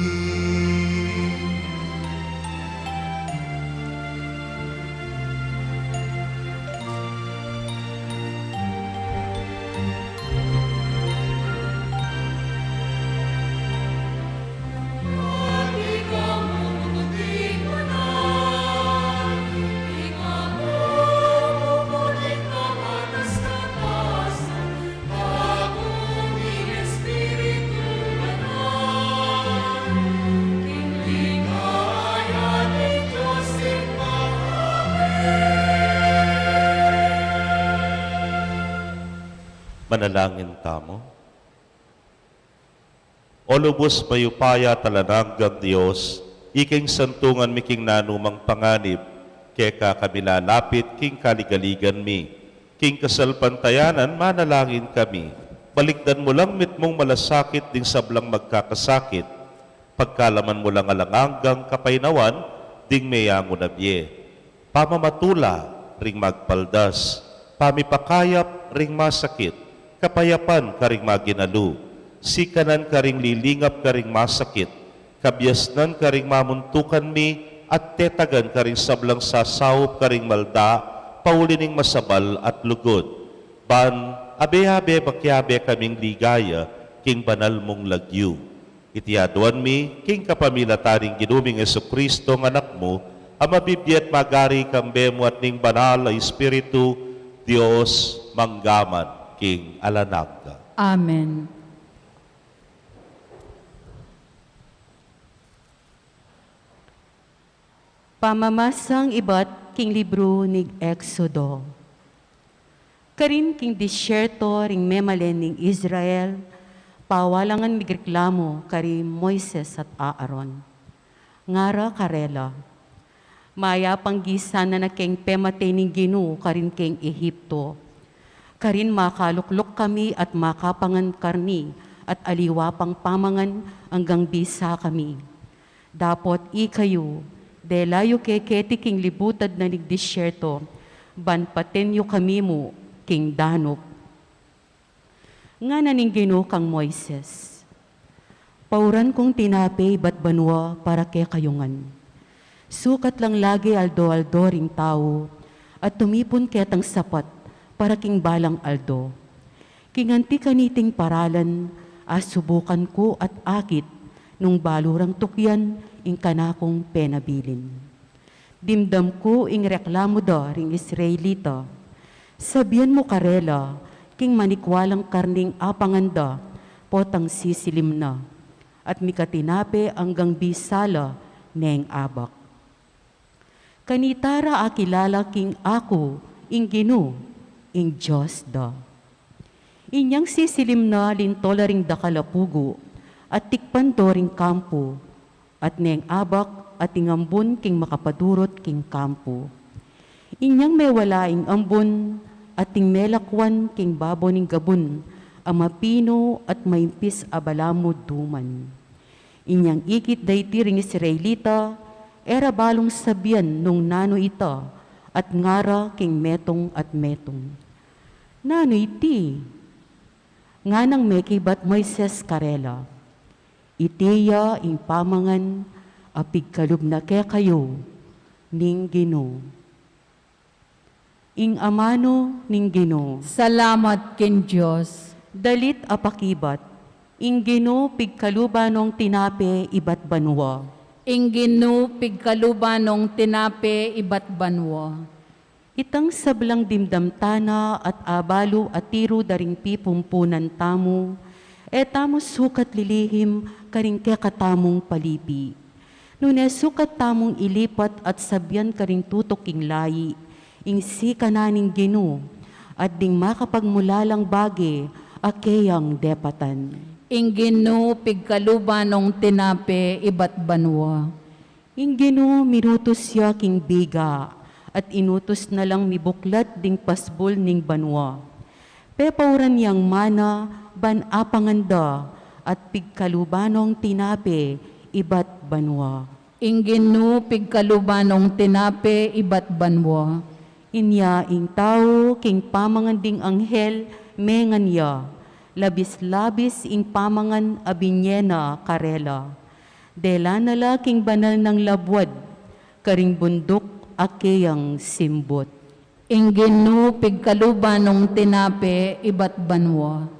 Manalangin tamu. O lubus mayupaya at alang anggang Dios, ikeng santungan mi king nanumang panganib, keka kami lalapit king kaligaligan mi. King kasalpantayanan, manalangin kami. Balikdan mu lang mitmung malasakit ding sablang magkakasakit. Pagkalaman mu lang alang anggang kapaynawan ding meyangu na bie. Pamamatula ring magpaldas, pamipakayap ring masakit, kapayapan karing maginalu, sikanan karing lilingap karing masakit, kabiasnan karing mamuntukan mi, at tetagan karing sablang sasaup karing malda, pauli ning masabal at lugud. Ban abe-abe makiabe kaming ligaya king banal mung lagyu. Iti aduan mi king kapamilatan ning Ginu ming Jesucristo, nga Anak mu, a mabibie at magari kambe mu at ning Banal a Espiritu, Dios, mangga man king alang angga. Amen. Pamamasang ibat king libru ning Exodo. Karin king disyerto ring memalen ning Israel, pawalangan migreklamu kari Moises at Aaron. Ngara karela, mayap a gisa na keng pemate ning Ginu karin keng Egipto. Karin makalukluk kami at makapangan karni at aliwa pang pamangan anggang bisa kami. Dapot ikayu, dela yu ke keti king libutad na ning disyerto, ban paten yu kami mu king danup. Ngana ning Ginu kang Moises, pauran kung tinape ibat banua para kekayu ngan. Sukat lang lage aldo-aldo ring tau, at tumipun ketang sapat para king balang aldo. King anti kaniting paralan, asubukan ku at akit nung balu rang tukyan ing kanakung penabilin. Dimdam ku ing reklamu da ring Israelita. Sabian mu karela, king manikwa lang karning apangan da, potang sisilim na, at mika tinape anggang bisa la neng abak. Kanita ra akilala king aku ing Ginu, ing Dios da. Inyang sisilim na, linto la ring dakal a pugu, at tikpan do ring kampu, at neng abak at ing ambun king makapadurut king kampu. Inyang mewala ing ambun, at ing melakwan king babo ning gabun a mapinu at maimpis a balamu duman. Inyang ikit da iti ring Israelita, e ra balung sabian nung nanu ita, at ngara king metung at metung, "Nanu iti?" Nganang mekibat Moises karela, "Iti ya ing pamangan a pigkalub na kekayu ning Ginu." Ing amanu ning Ginu. Salamat king Dios. Dalit a pakibat, ing Ginu pigkaluban nong tinape ibat banua. Ing Ginu pigkaluban nong tinape ibat banua. Itang sablang dimdam tana at abalu a tiru da ring pipumpunan tamu, e tamu sukat lilihim karing kekatamung palipi. Nune sukat tamung ilipat at sabian karing tutuk king layi, ing sikanan ning Ginu, at ding makapagmulalang bage a keyang depatan. Ing Ginu pigkaluban nong tinape ibat banua. Ing Ginu minutus ya king biga, at inutus na lang mibuklat ding pasbul ning banua. Pepauran yang mana ban apangan da, at pigkaluban nong tinape ibat banua. Ing Ginu pigkaluban nong tinape ibat banua. Inya ing tau king pamangan ding anghel mengan ya, labis-labis ing pamangan a binye na karela. Dela na la king banal nang labuad, karing bunduk a keyang simbut. Ing Ginu pigkaluban nong tinape ibat banua.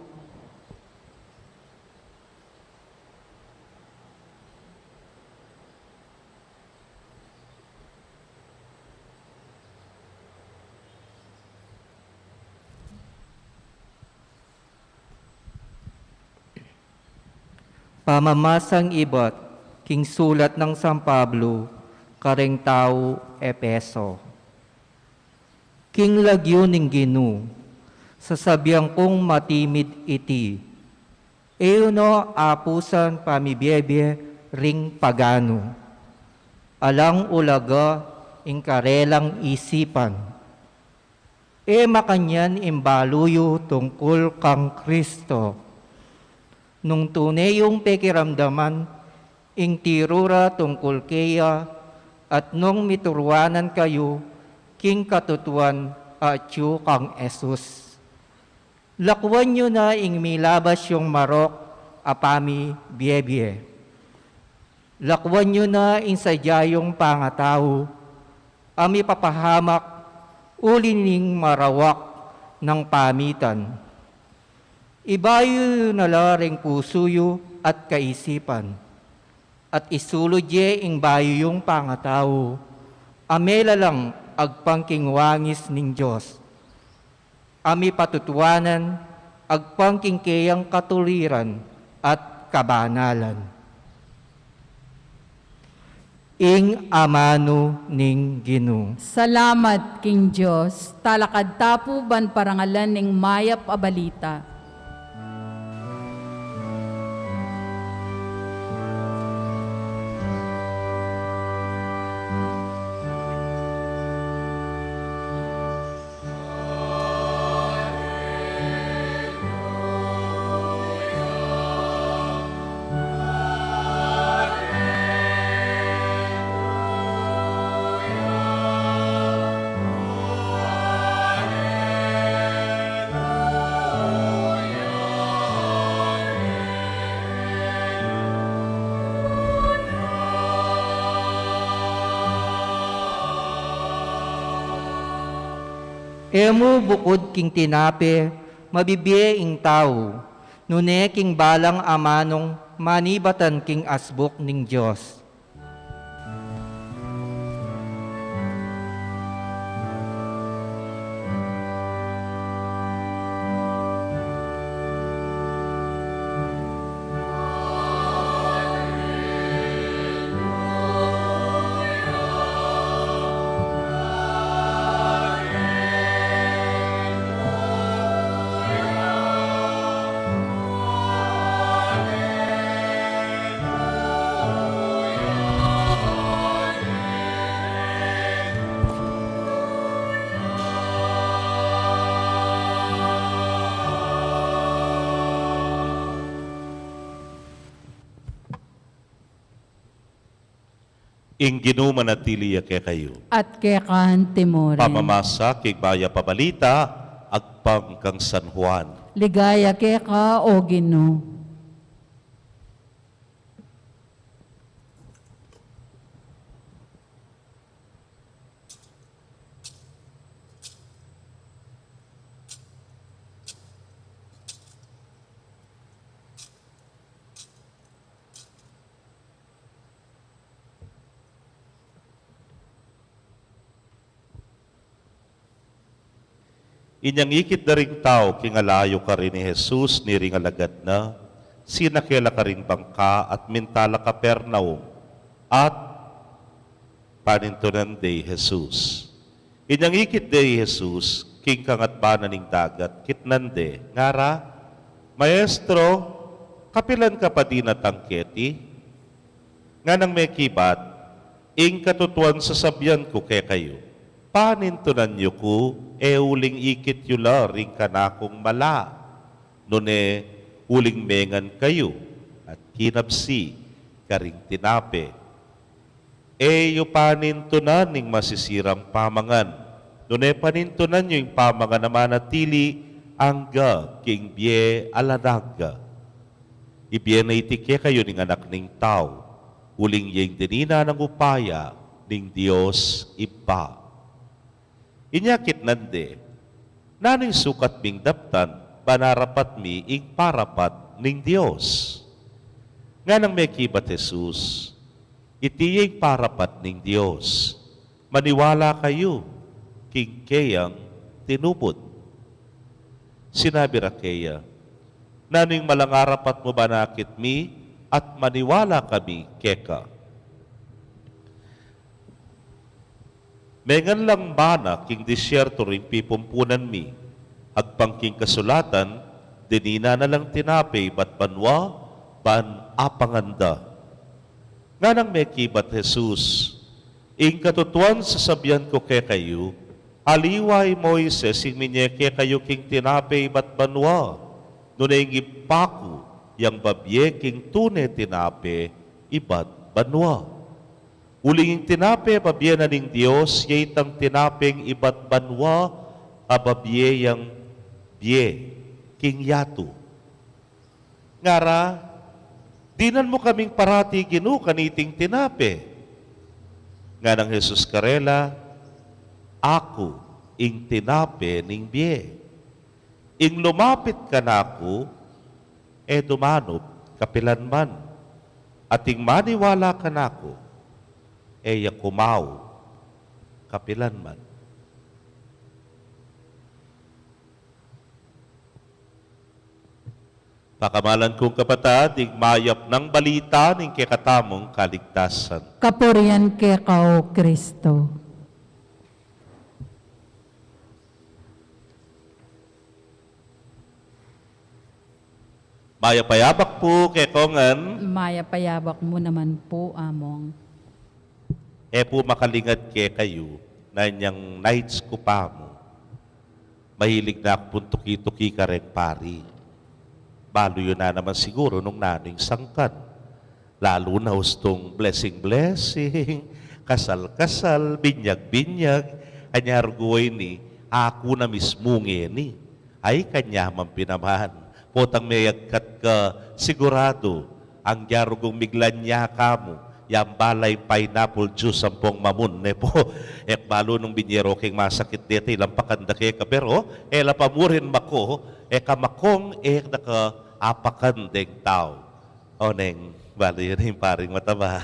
Pamamasang ibat king sulat nang San Pablo karing tau Efeso. King lagyu ning Ginu, sasabian kung matimid iti. E yu no apusan pamibiebie ring paganu. Alang ulaga ing karelang isipan. E makanyan ing balu yu tungkul kang Kristo. Nung tune yung pekiramdaman ing tiru ra tungkul keya, at nung mituruanan kayu king katutuan atyu kang Jesus. Lakuan yu na ing milabas yung marok a pamibiebie. Lakuan yu na ing sadya yung pangatau a mipapahamak uli ning marawak nang pamitan. Ibayu yu na la ring pusu yu at kaisipan, at isulud ye ing bayu yung pangatau a melalang agpang king wangis ning Dios, a mipatutuanan agpang king keyang katuliran at kabanalan. Ing amanu ning Ginu. Salamat king Dios. Talakad ta pu ban parangalan ing mayap a balita. E mu bukud king tinape mabibie ing tau, nune king balang amanung manibatan king asbuk ning Dios. Ing Ginu manatili ya kekayu. At keka anti mu rin. Pamamasa king mayap a balita agpang kang San Juan. Ligaya keka, O Ginu. Inyang ikit da ring tau king alayu karin i Jesus niring alagad na, sinake la karing bangka at minta la Capernaum, at panintunan de i Jesus. Inyang ikit de i Jesus king kangatbanan ning dagat, kitnan de, ngara, "Maestro, kapilan ka pa dinatang keti?" Nganang mekibat, "Ing katutuan sasabian ku kekayu, panintunan yu ku, e uling ikit yu la ring kanakung mala, nune uling mengan kayu at kinabsi karing tinape. E yu panintunan ing masisirang pamangan, nune panintunan yu ing pamangan a manatili angga king bie alang angga. Ibie na iti kekayu ning Anak ning Tau, uling ya ing dinina nang upaya ning Dios Ibpa." Inya kitnan de, "Nanu ing sukat ming daptan, ban arapat mi ing parapat ning Dios?" Nganang mekibat Jesus, "Iti ya ing parapat ning Dios, maniwala kayu king keyang tinubud." Sinabi ra keya, "Nanu ing malang arapat mu ban akit mi at maniwala kami keka? Mengan lang mana king disyerto ring pipumpunan mi, agpang king kasulatan, Dininan na lang tinape ibat banua, ban apangan da. Nganang mekibat Jesus, "Ing katutuan sasabian ku kekayu, aliwa i Moises ing minye kekayu king tinape ibat banua, nune ing Ibpa ku yang babie king tune tinape ibat banua. Uling ing tinape a babie na ning Dios, ya itang tinapeng ibat banua a babie yang bie king yatu." Ngara, "Dinan mu kaming parati, Ginu, kaniting tinape." Nganang Jesus karela, "Aku ing tinape ning bie. Ing lumapit kanaku, e dumanup kapilanman. At ing maniwala kanaku, e ya kumau kapilanman." Pakamalan kung kapatad, ing mayap nang balita ning kekatamung kaligtasan. Kapurian keka, O Kristo. Mayap a yabak pu kekongan. Mayap a yabak mu naman pu, Among. E pu makalingad kekayu, nanyang nights ku pa mu, mahilig na ku pung tuki-tuki kareng pari. Balu yu na naman siguru nung nanu ing sangkan. Lalu na ustung blessing-blessing, kasal-kasal, binyag-binyag, anyar guwa ini, aku na mismu ngeni. Ay, kanyaman pin naman. Potang meyagkat ka, siguradu, anggyang rugul miglanya ka mu, yang bala ing pineapple juice ampong mamun, ne pu. E ku balu nung binie ro keng masakit deta, ilampakan da keka, pero e la pa mu rin mako, e ka makong, e da ka apakan deng tau. O neng, balu yu ne ing paring mataba.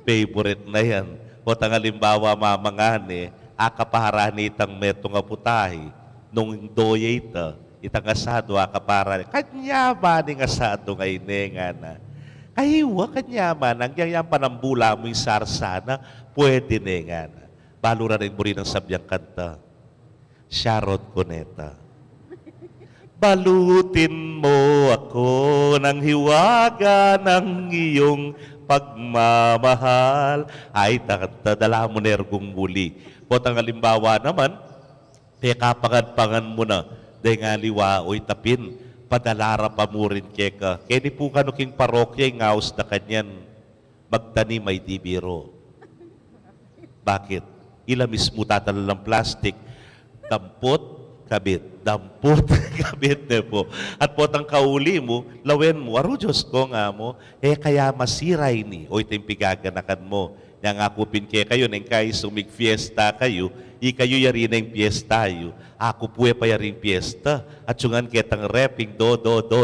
Favorite na yan. Potang alimbawa, mamangane, akapara ne itang metung a putahe, nung doye ita, itang asado, akapara ne. Kanyaman ing asado ngeni, ngana. Kaywa, kanyaman, anggyang yang panambula mu ing sarsa na, pwede ne, ngana. Balu ra ring buri nang sabian kanta. Sharon Cuneta. Balutin mo ako ng hiwaga ng iyong pagmamahal. Ay, ta-, ta-, dala mu ne rugul muli. Potang alimbawa naman, pekapangan-pangan mu na, deng aliwa, o ita pin, padala ra pa mu rin keka. Keni pu kanu king parokya, ing aus da kanyan, magtanim ay di biro. Bakit? Ila mismu tatalalang plastik. Dampot, kabit. Dampot, kabit, ne pu. At potang kauli mu, lawen mu, "Aru, Dios ku," nga mu, "e kaya masira ini?" O ita ing pigaganakan mu. Nung aku pin kekayu, neng kayi sumig fiesta kayu, ikayu yari na ing piesta yu. Aku pu e pa yaring piesta. Atyungan ketang ref ing do, do, do.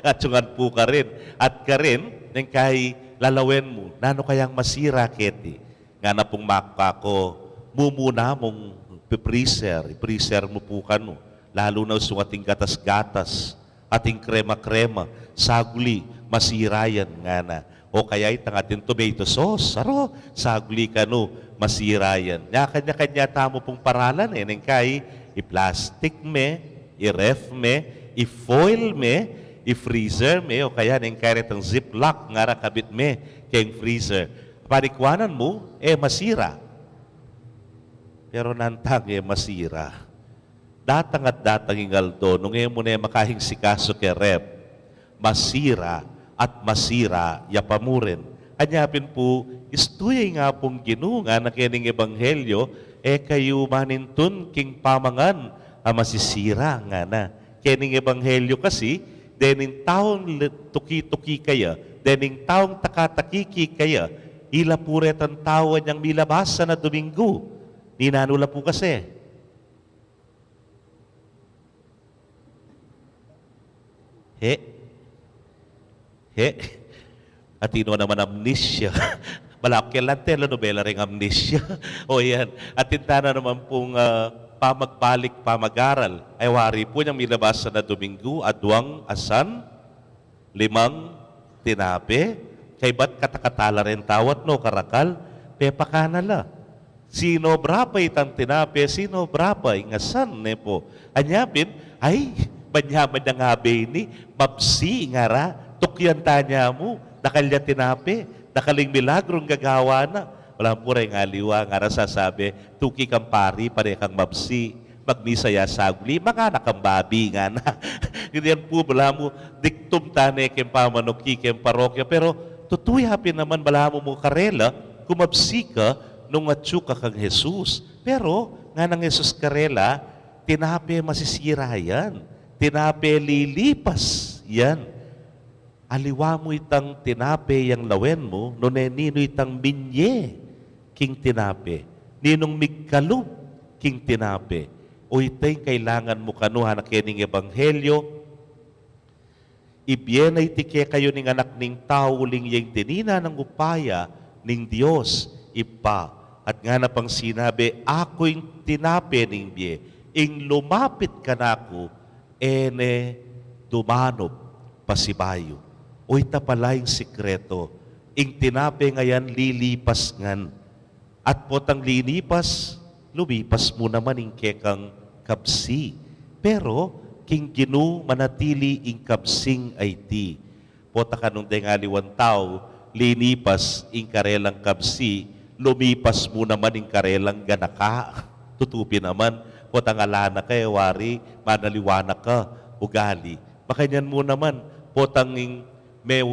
Atyungan pu karin. At karin, neng kayi lalawen mu, nanu kayang masira keti? Ngana pung maku, "Mumuna mung pi-freezer, i-freezer mu pu kanu. Lalu na ustung ating gatas-gatas, ating krema-krema, saguli, masira yan," ngana. O kaya itang ating tomato sauce, "Aru, saguli kanu, masira yan." Nya kanya-kanya tamu pung paralan e, neng kayi i-plastic me, i-ref me, i-foil me, i-freezer me, o kaya neng kayi retang ziplock, ngara, kabit me keng freezer. Panikuanan mu, e masira. Pero nantang e masira. Datang at datang ing aldo, nung e mu ne makaing sikasu keng ref, masira at masira ya pa mu rin. Anya pin pu, istu ya ing Apung Ginu, ngana, kening ebanghelyo, e kayu manintun king pamangan a masisira, ngana. Kening ebanghelyo kasi, dening taung le-, tuki-tuki kaya, dening taung taka-takiki kaya, ila pu retang tau anyang milabasan a Dominggu. Ninanu la pu kasi? He? He? Atin na naman, amnesia. Balamu keng telenovela reng amnesia. O yan. Atin tana naman pung, ah, pamagbalik pamag-aral. Ay, wari pu nyang milabasan a Dominggu, aduang asan, limang tinape, kaybat katakatala ren tau at no karakal, pepakana la. Sinobra pa itang tinape, sinobra pa ing asan, ne pu. Anya pin, ay, manyaman yang abe ini, mabsi, ngara, tukyan ta ne mu, dakal ya tinape, dakal ing milagrung gagawa na. Balamu pu reng aliwa, ngara sasabi, tuki kang pari, pane kang mabsi, magmisa ya saguli, manganak kang babi, ngana. Ganyan pu, balamu, diktum ta ne keng pamanuki, keng parokya, pero tutu ya pin naman, balamu mu karela, kung mabsi ka, nung atyu ka kang Jesus. Pero, nganang Jesus karela, tinape masisira yan. Tinape lilipas yan. Aliwa mu itang tinape yang lawen mu, nune ninu itang minye king tinape. Ninung migkalub king tinape. O ita ing kailangan mu kanu, anak, kening ebanghelyo, ibie na iti kekayu ning Anak ning Tau, uling ya ing tinina nang upaya ning Dios Ibpa. At ngana pang sinabi, aku ing tinape ning bie, ing lumapit kanaku, e ne dumanup pasibayu. O ita pala ing sikreto, ing tinape ngeni lilipas ngan. At potang linipas, lumipas mu naman ing kekang kabsi. Pero, king Ginu manatili ing kabsing aiti. Pota kanung deng aliwang tau, linipas ing karelang kabsi, lumipas mu naman ing karelang ganaka. Tutu pin naman, potang ala na ka, e wari, manaliwa na ka, ugali. Makanyan mu naman, potang ing me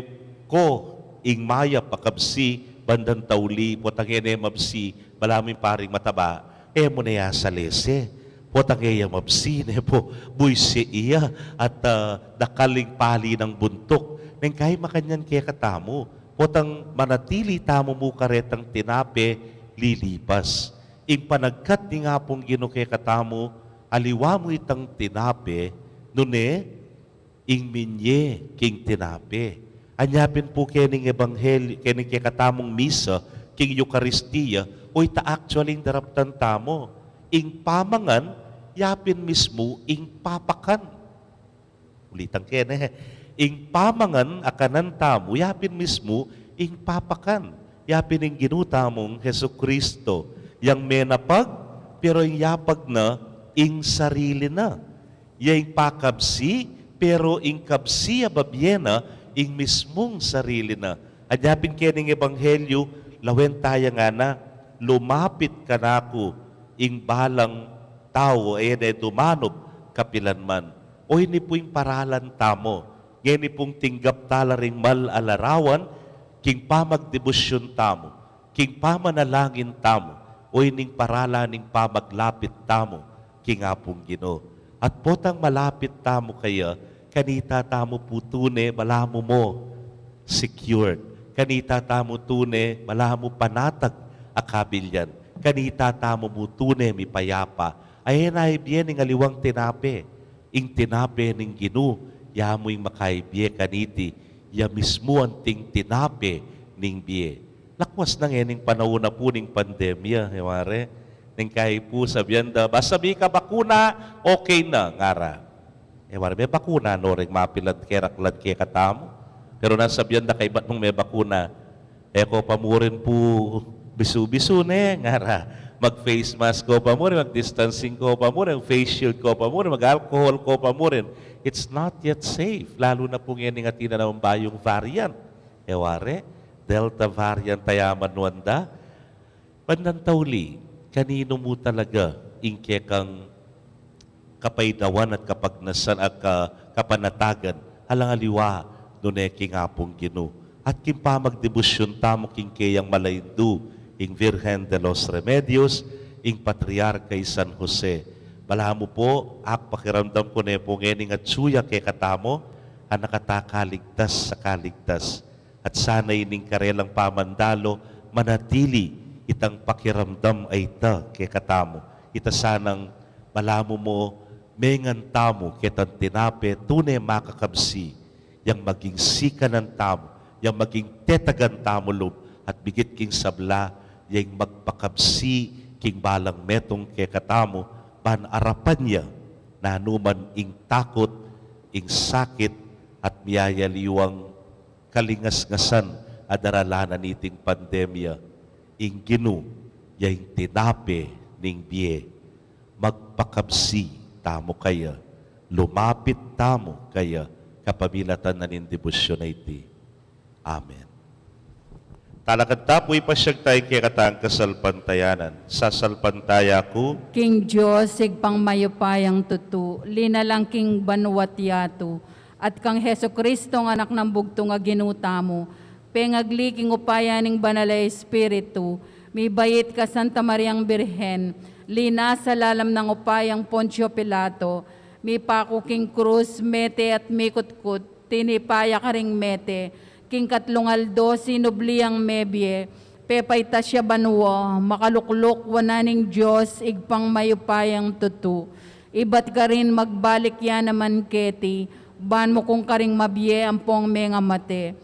ko ing mayap a kabsi, bandang tauli, potang e ne mabsi, balamu ing paring mataba, e mu ne ya salese. Potang e ya mabsi, ne pu, buisi ya, at, ah, dakal ing pali nang buntuk. Neng kai makanyan kekatamu, potang manatili tamu mu karetang tinape, lilipas. Ing panagkat ning Apung Ginu kekatamu, aliwa mu itang tinape, nune, ing minye king tinape. Anya pin pu kening ebanghelyo, kening kekatamung misa, king Eukaristia, o ita actually ing daraptan tamu. Ing pamangan, ya pin mismu ing papakan. Ulitan ke ne, ing pamangan a kanan tamu, ya pin mismu ing papakan. Ya pin ing Ginu tamung Jesucristo, yang menapag, pero ing yapag na, ing sarili na. Ya ing pakabsi, pero ing kabsi a babie na, ing mismung sarili na. Anya pin kening ebanghelyo, lawen ta ya ngana, lumapit kanaku ing balang tau, e ne dumanup kapilanman. O ini pu ing paralan tamu, ngeni pung tinggap tala ring mal a larawan, king pamagdebosyon tamu, king pamanalangin tamu, o ining paralan ning pamaglapit tamu king Apung Ginu. At potang malapit tamu kaya, kanita tamu pu tune balamu mu secured. Kanita tamu tune balamu panatag a kabilyan. Kanita tamu mu tune mipayapa. Ayan na ibie ning aliwang tinape. Ing tinape ning Ginu, ya mu ing makaibie kaniti, ya mismu anting tinape ning bie. Lakwas na ngening panaun na pu ning pandemya, e ware, neng kai pu sabian da, basta mika bakuna, okay na, ngara. E ware, mebakuna no reng mapilan keraklan kekatamu. Pero nung sabian da kaybat mung mebakuna, e ko pa mu rin pu bisu-bisu ne, ngara. Mag-face mask ko pa mu rin, mag-distancing ko pa mu rin, mag-face shield ko pa mu rin, mag-alcohol ko pa mu rin. It's not yet safe. Lalu na pu ngening atin na namang bayung variant. E ware, Delta variant, tayaman wanda. Bandang tauli, kaninu mu talaga ing kekang kapaydawan at kapagnasan at ka-, kapanatagan, alang aliwa, nune king Apung Ginu. At king pamagdebosyon tamu king keyang malaindu, ing Virgen de los Remedios, ing Patriarka i San Jose. Balamu pu, ak pakiramdam ku ne pu ngening atsu ya kekatamu, a nakatakaligtas sa kaligtas. At sana ining karelang pamandalu, manatili itang pakiramdam a ita kekatamu. Ita sanang balamu mu, mengan tamu ketang tinape tune makakabsi, yang maging sikanan tamu, yang maging tetagan tamu lub, at bigit king sabla, yang magpakabsi king balang metung kekatamu, ban arapan ya, nanu man ing takut, ing sakit, at miyayaliwang kalingasngasan a daralan na niting pandemya, ing Ginu, deng tinape ning bie, magpakabsi tamu kaya, lumapit tamu kaya, kapamilatan na ning debosyon a iti. Amen. Talakad ta pu, ipasyag taya ing kekatang kasalpantayanan. Sasalpantaya ku king Dios, Ibpang mayupayang tutu, linalang king banua't yatu, at kang Jesucristo, Anak nang bugtung a Ginu tamu, pengagli king upaya ning Banal a Espiritu, mibait kang Santa Mariang Birhen, linasa lalam ning upayang Poncio Pilato, mipaku king krus, mete at mikutkut, tinipa ya karing mete, king katlung aldo sinubli yang mebie, pepaitas ya banua, makalukluk wanan ning Dios, Ibpang mayupayang tutu. Ibat karin magbalik ya naman keti, ban mukung karing mabie ampong mengamate.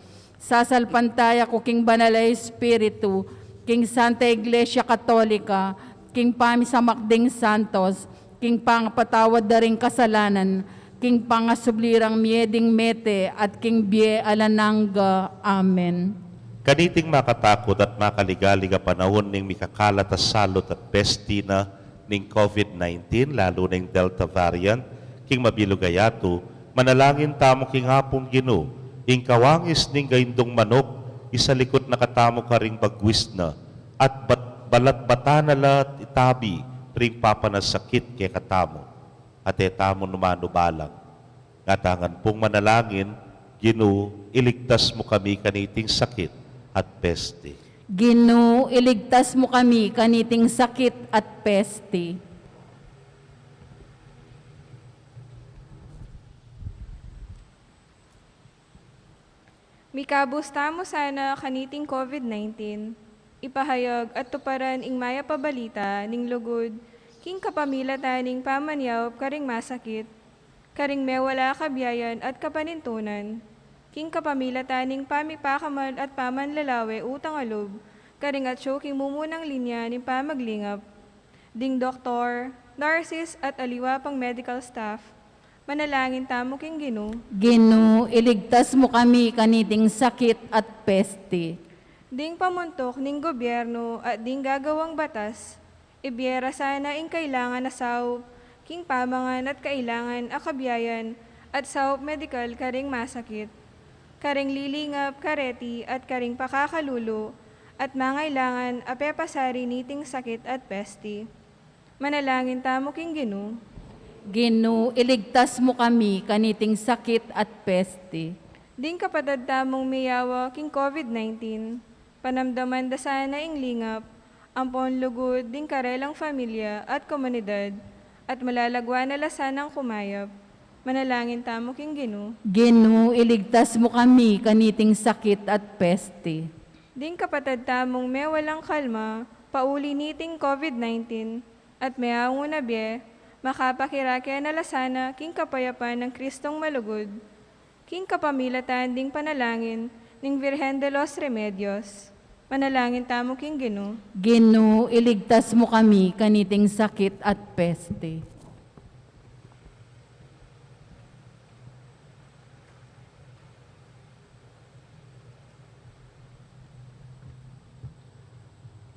Sasalpantaya ku king Banal a Espiritu, king Santa Iglesia Katolika, king pamisamak ding santos, king pangapatawad da ring kasalanan, king pangasubli rang mie ding mete, at king bie alang angga. Amen. Kaniting makatakut at makaligalig a panaun ning mikakalat a salut at pesti na ning COVID nineteen, lalu na ing Delta variant, king mabilug a yatu, manalangin tamu king Apung Ginu, ing kawangis ning gaindung manuk, isalikut na katamu karing bagwis na, at bat-, balatbatan na la itabi ring papanasakit kekatamu. At e tamu nu manubalang. Ngatangan pung manalangin, Ginu, iligtas mu kami kaniting sakit at pesti. Ginu, iligtas mu kami kaniting sakit at pesti. Mikabus tamu sana kaniting COVID nineteen, ipahayag at tuparan ing mayap a balita ning lugud, king kapamilatan ning pamanyaup karing masakit, karing mewala a kabiayan at kapanintunan, king kapamilatan ning pamipakamal at pamanlalawe utang a lub, karing atsu king mumunang linya ning pamaglingap, ding doktor, nurses at aliwa pang medical staff. Manalangin tamu king Ginu. Ginu, iligtas mu kami kaniting sakit at peste. Ding pamuntuk ning gobyernu at ding gagawang batas, ibie ra sana ing kailangan a saup, king pamangan at kailangan a kabiayan at saup medikal karing masakit, karing lilingap kareti at karing pakakalulu, at mangailangan a pepasari niting sakit at peste. Manalangin tamu king Ginu. Ginu, iligtas mu kami kaniting sakit at peste. Ding kapatad tamung miyawa king COVID nineteen, panamdaman da sana ing lingap, ampon lugud ding karelang familia at komunidad, at malalagwa na la sanang kumayap. Manalangin tamu king Ginu. Ginu, iligtas mu kami kaniting sakit at peste. Ding kapatad tamung mewalang kalma pauli niting COVID nineteen at meangu na bie, makapakirake na la sana king kapayapan nang Kristong malugud, king kapamilatan ding panalangin ning Virgen de los Remedios. Manalangin tamu king Ginu. Ginu, iligtas mu kami kaniting sakit at peste.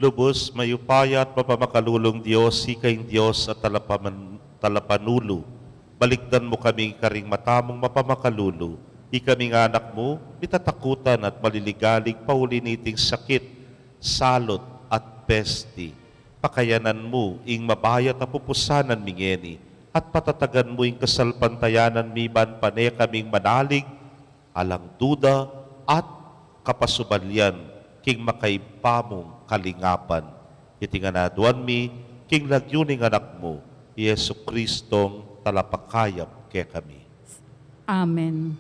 Lubus mayupaya at mapamakalulung Dios, ika ing Dios at talapaman-, talapanulu. Balikdan mu kami karing mata mung mapamakalulu. Ikami ngan anak mu, mitatakutan at maliligalig pauli niting sakit, salut at peste. Pakayanan mu ing mabayat a pupusanan mi ngeni, at patatagan mu ing kasalpantayanan mi ban pane kaming manalig alang duda at kapasubalian king makaibpa mung kalingapan. Iti ngan aduan mi king lagyu ning Anak mu, i Jesucristong talapakayap kekami. Amen.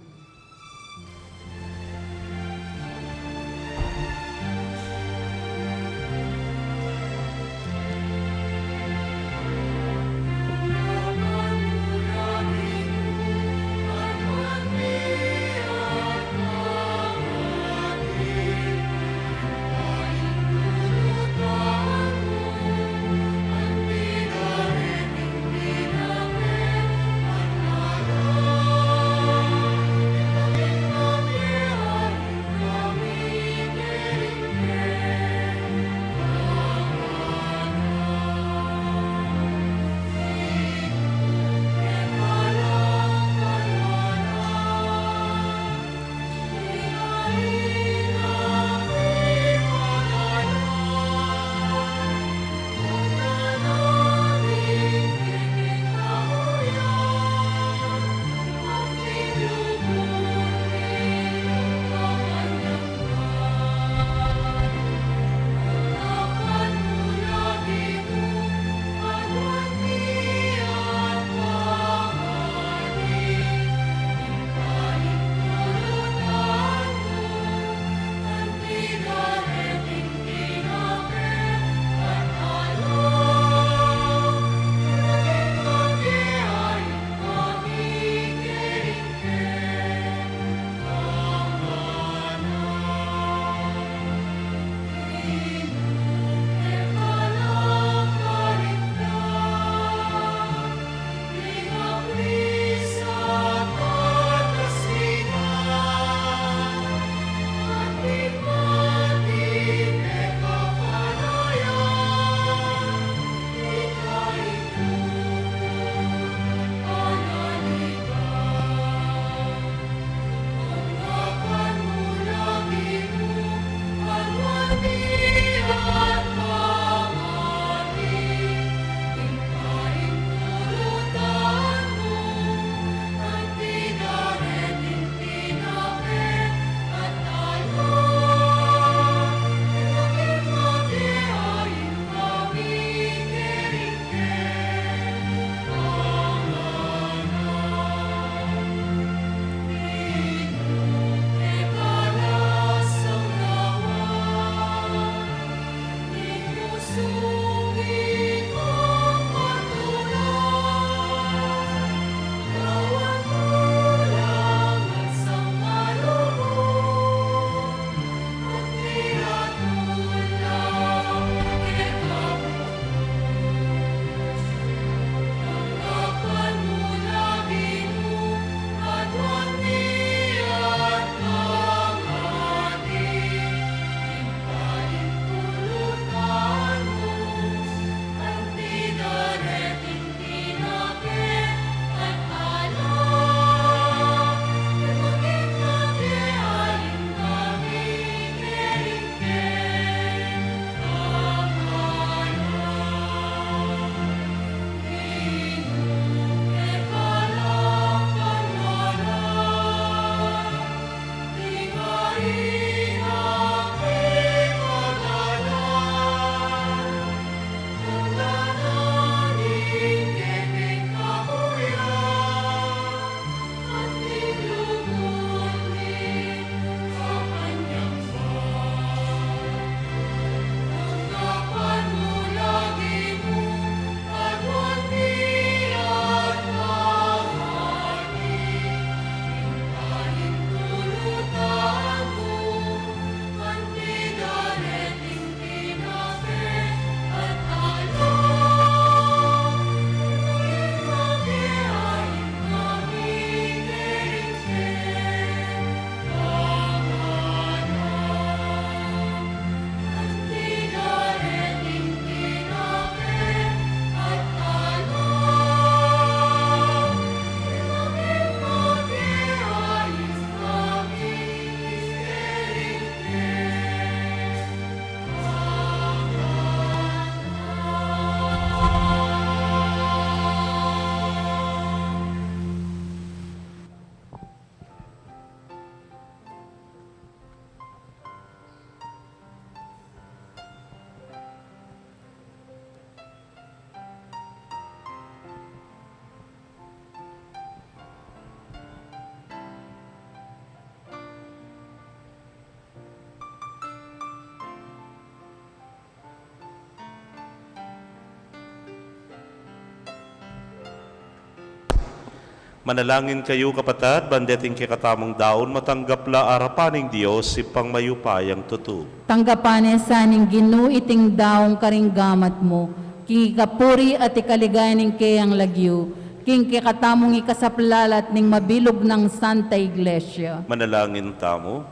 Manalangin kayu, kapatad, ban deting kekatamung daun matanggap la arapan ning Dios, Ibpang mayupayang tutu. Tanggapan ne sa ning Ginu iting daun karing gamat mu, king ikapuri at ikaligaya ning keyang lagyu, king kekatamung ikasaplalat ning mabilug nang Santa Iglesia. Manalangin tamu.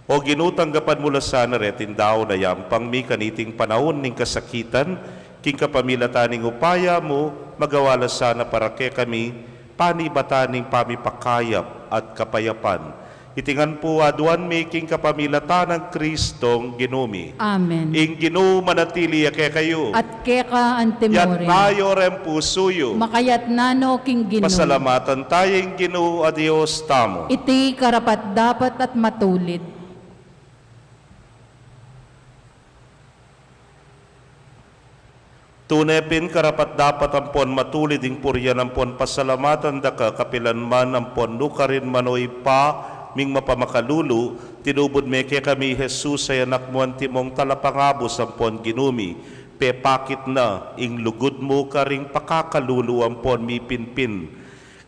O Ginu, tanggapan mu la sana reting daun a yampang mi kaniting panaun ning kasakitan, king kapamilatan ning upaya mu, magawa la sana para kekami panibatan ning pamipakayap at kapayapan. Iti ngan pu aduan mi king kapamilatan nang Kristong Ginu mi. Amen. Ing Ginu manatili ya kekayu. At keka antimurin. Yatna yu reng pusu yu. Makayatna no king Ginu. Pasalamatan taya ing Ginu a Dios tamu. Iti karapat-dapat at matulid. Tune pin karapat-dapat ampon matulid ing purian ampon pasalamatan da ka kapilan man ampon nukarin man, o Ibpa ming mapamakalulu, tinubud me kekami i Jesus a Anak mu, antimong Talapangabus ampon Ginu mi. Pepakit na ing lugud mu karing pakakalulu ampon mipinpin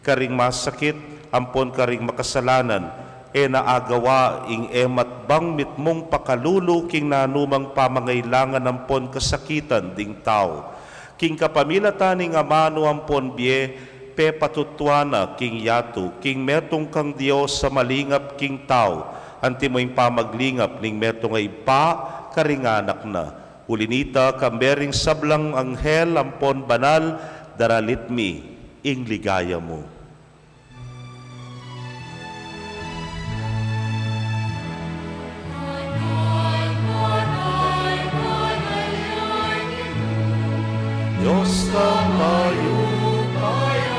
karing masakit ampon karing makasalanan, e na agawa ing e matbang mitmung pakalulu king nanumang pamangailangan ampon kasakitan ding tau. King kapamilatan ning amanu ampon bie, pepatutuan na king yatu king metung kang Dios a malingap king tau, antimo ing pamaglingap ning metung a ibpa karing anak na. Uli nita, kambe ring sablang anghel ampon banal, daralit mi ing ligaya mu. Dios ka mayupaya.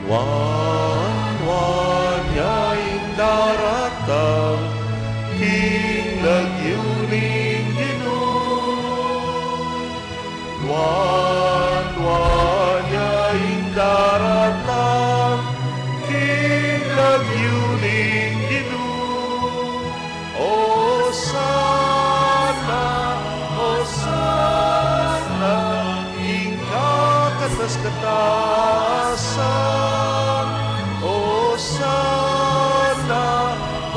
Nuan, nuan ya ing daratang king lagyu ning Ginu. Nuan, nuan ya ing daratang king lagyu ning Ginu. Osana, Osana, ing kakatas-katasan. Osana,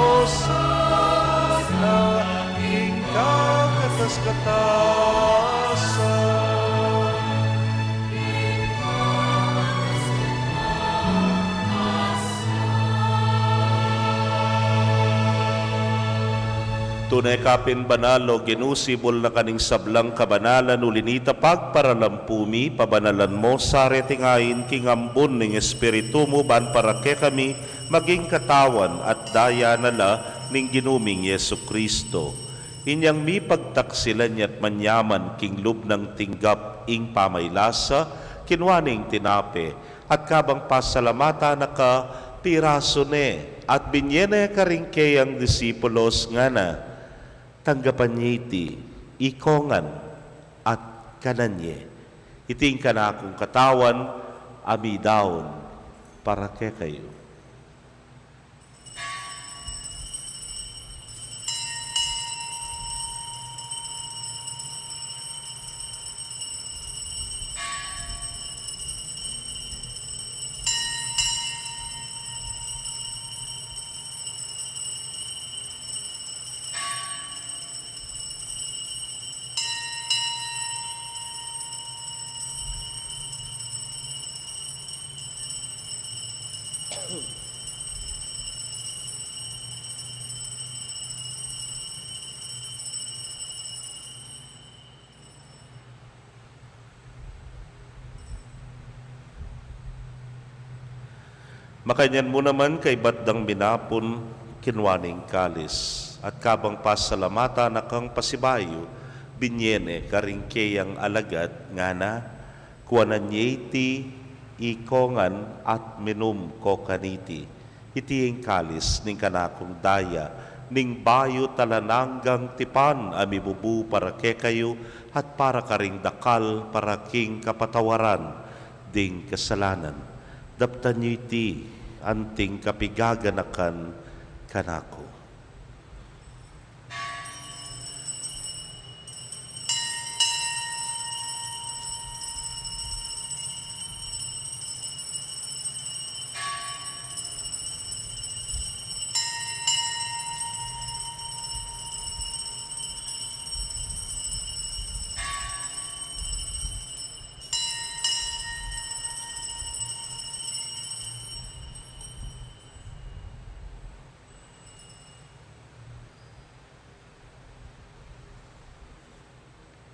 Osana, ing kakatas-katasan. Tune ka pin banal, o Ginu, sibul na ka ning sablang kabanalan, uli nita pagparalampu mi, pabanalan mo sa reting ain king ambun ning Espiritu mu, ban para kekami maging katawan at daya na la ning Ginu ming Jesucristo. Inyang mipagtaksilan ya't manyaman king lub nang tinggap ing pamaylasa, kinua ne ing tinape, at kabang pasalamatan na ka, pirasu ne, at binye ne karing keyang disipulos, ngana: Tanggapan ye iti, ikong ngan, at kanan ye. Iti ing kanakung katawan, a midaun para kekayu. Makanyan mu naman, kaybat dang minapun, kinua ne ing kalis, at kabang pasalamatan na kang pasibayu, binye ne karing keyang alagad, ngana: Kuanan ye iti, ikongan at minum ko kaniti. Iti ing kalis ning kanakung daya, ning bayu at alang anggang tipan a mibubu para kekayu at para karing dakal para king kapatawaran ding kasalanan. Daptan yu iti anting kapigaganakan kanaku.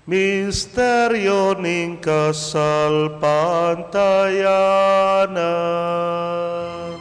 Misteryo ning kasalpantayanan.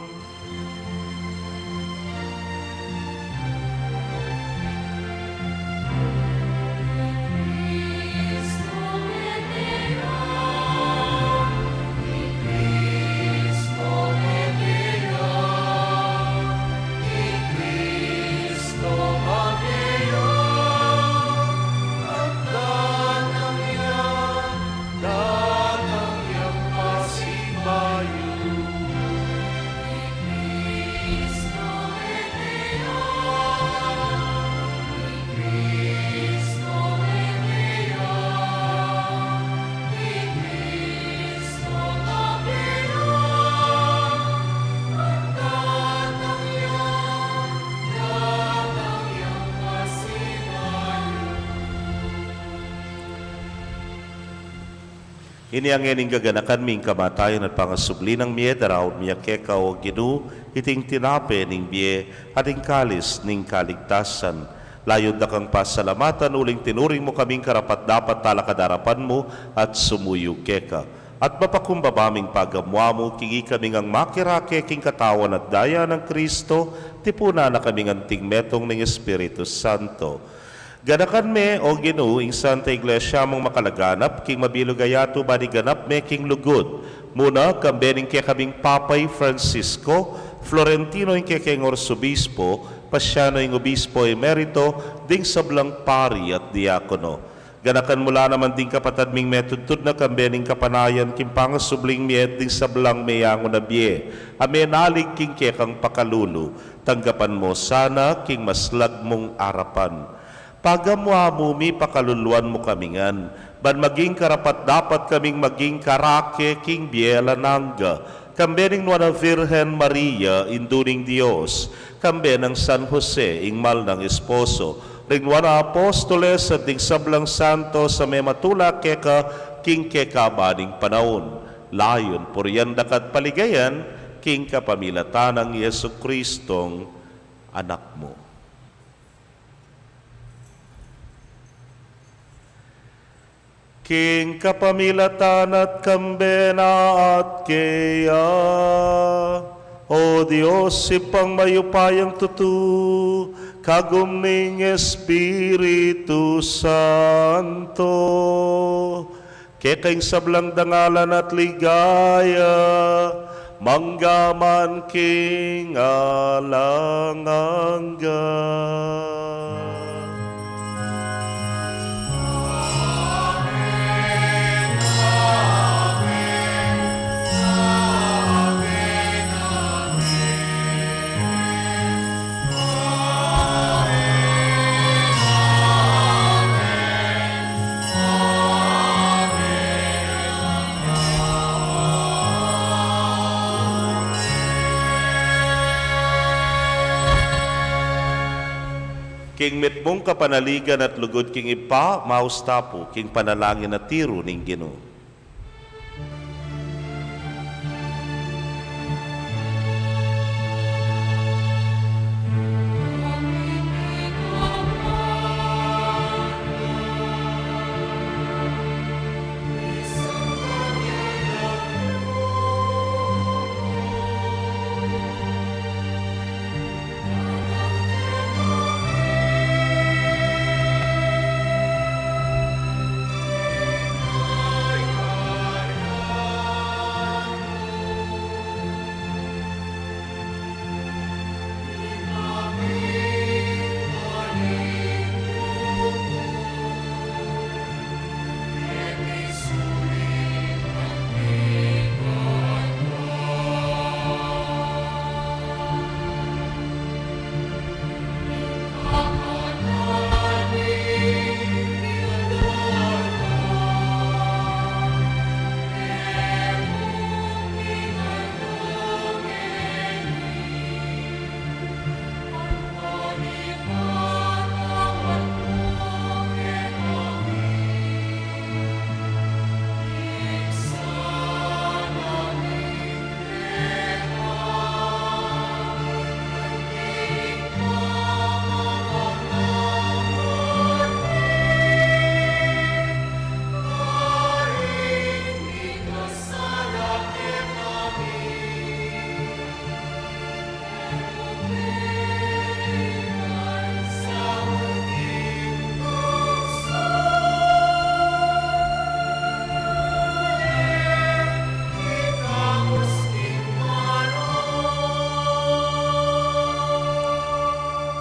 Ini ngeni ing gaganakan mi, ing kamatayan at pangasubli nang mie, daraun mi keka, o Ginu, iting tinape ning bie at ing kalis ning kaligtasan. Layun da kang pasalamatan uling tinuring mu kaming karapat-dapat talakad king arapan mu at sumuyu keka. At mapakumbaba ming pagamu-amu king ikami ngang makirake king katawan at daya nang Kristo, tipunan na kami ngan anting metung ning Espiritu Santo. Ganakan me, o Ginu, ing Santa Iglesia mung makalaganap king mabilug a yatu, ban iganap me king lugud. Muna, kambe ning kekaming Papa i Francisco, Florentino ing kekeng Arsobispo, Paciano ing Obispo Emerito, ding sablang pari at diakono. Ganakan mu la naman ding kapatad ming metudtud na kambe ning kapanayan king pangasubling mie at ding sablang meyangu na bie a menalig king kekang pakalulu. Tanggapan mu sana king maslag mung arapan. Pagamu-amu mi, pakaluluan mu kami ngan, ban maging karapat-dapat kaming maging karake king bie alang angga, kambe ning Nuan a Virgen Maria, Indu ning Dios, kambe nang San Jose, ing mal nang esposo, ring Nuan a Apostoles, at ding sablang santos a mematula keka king kekaban ning panaun. Layun purian da ka at paligayan, king kapamilatan nang Jesucristong Anak mu. King kapamilatan na at kambe na at keya, o Dios, Ibpang mayupayang tutu, kagum ning Espiritu Santo, keka ing sablang dangalan at ligaya, mangga man king alang angga. King mitmung kapanaligan at lugud king Ibpa, maus ta pu king panalangin a tiru ning Ginu.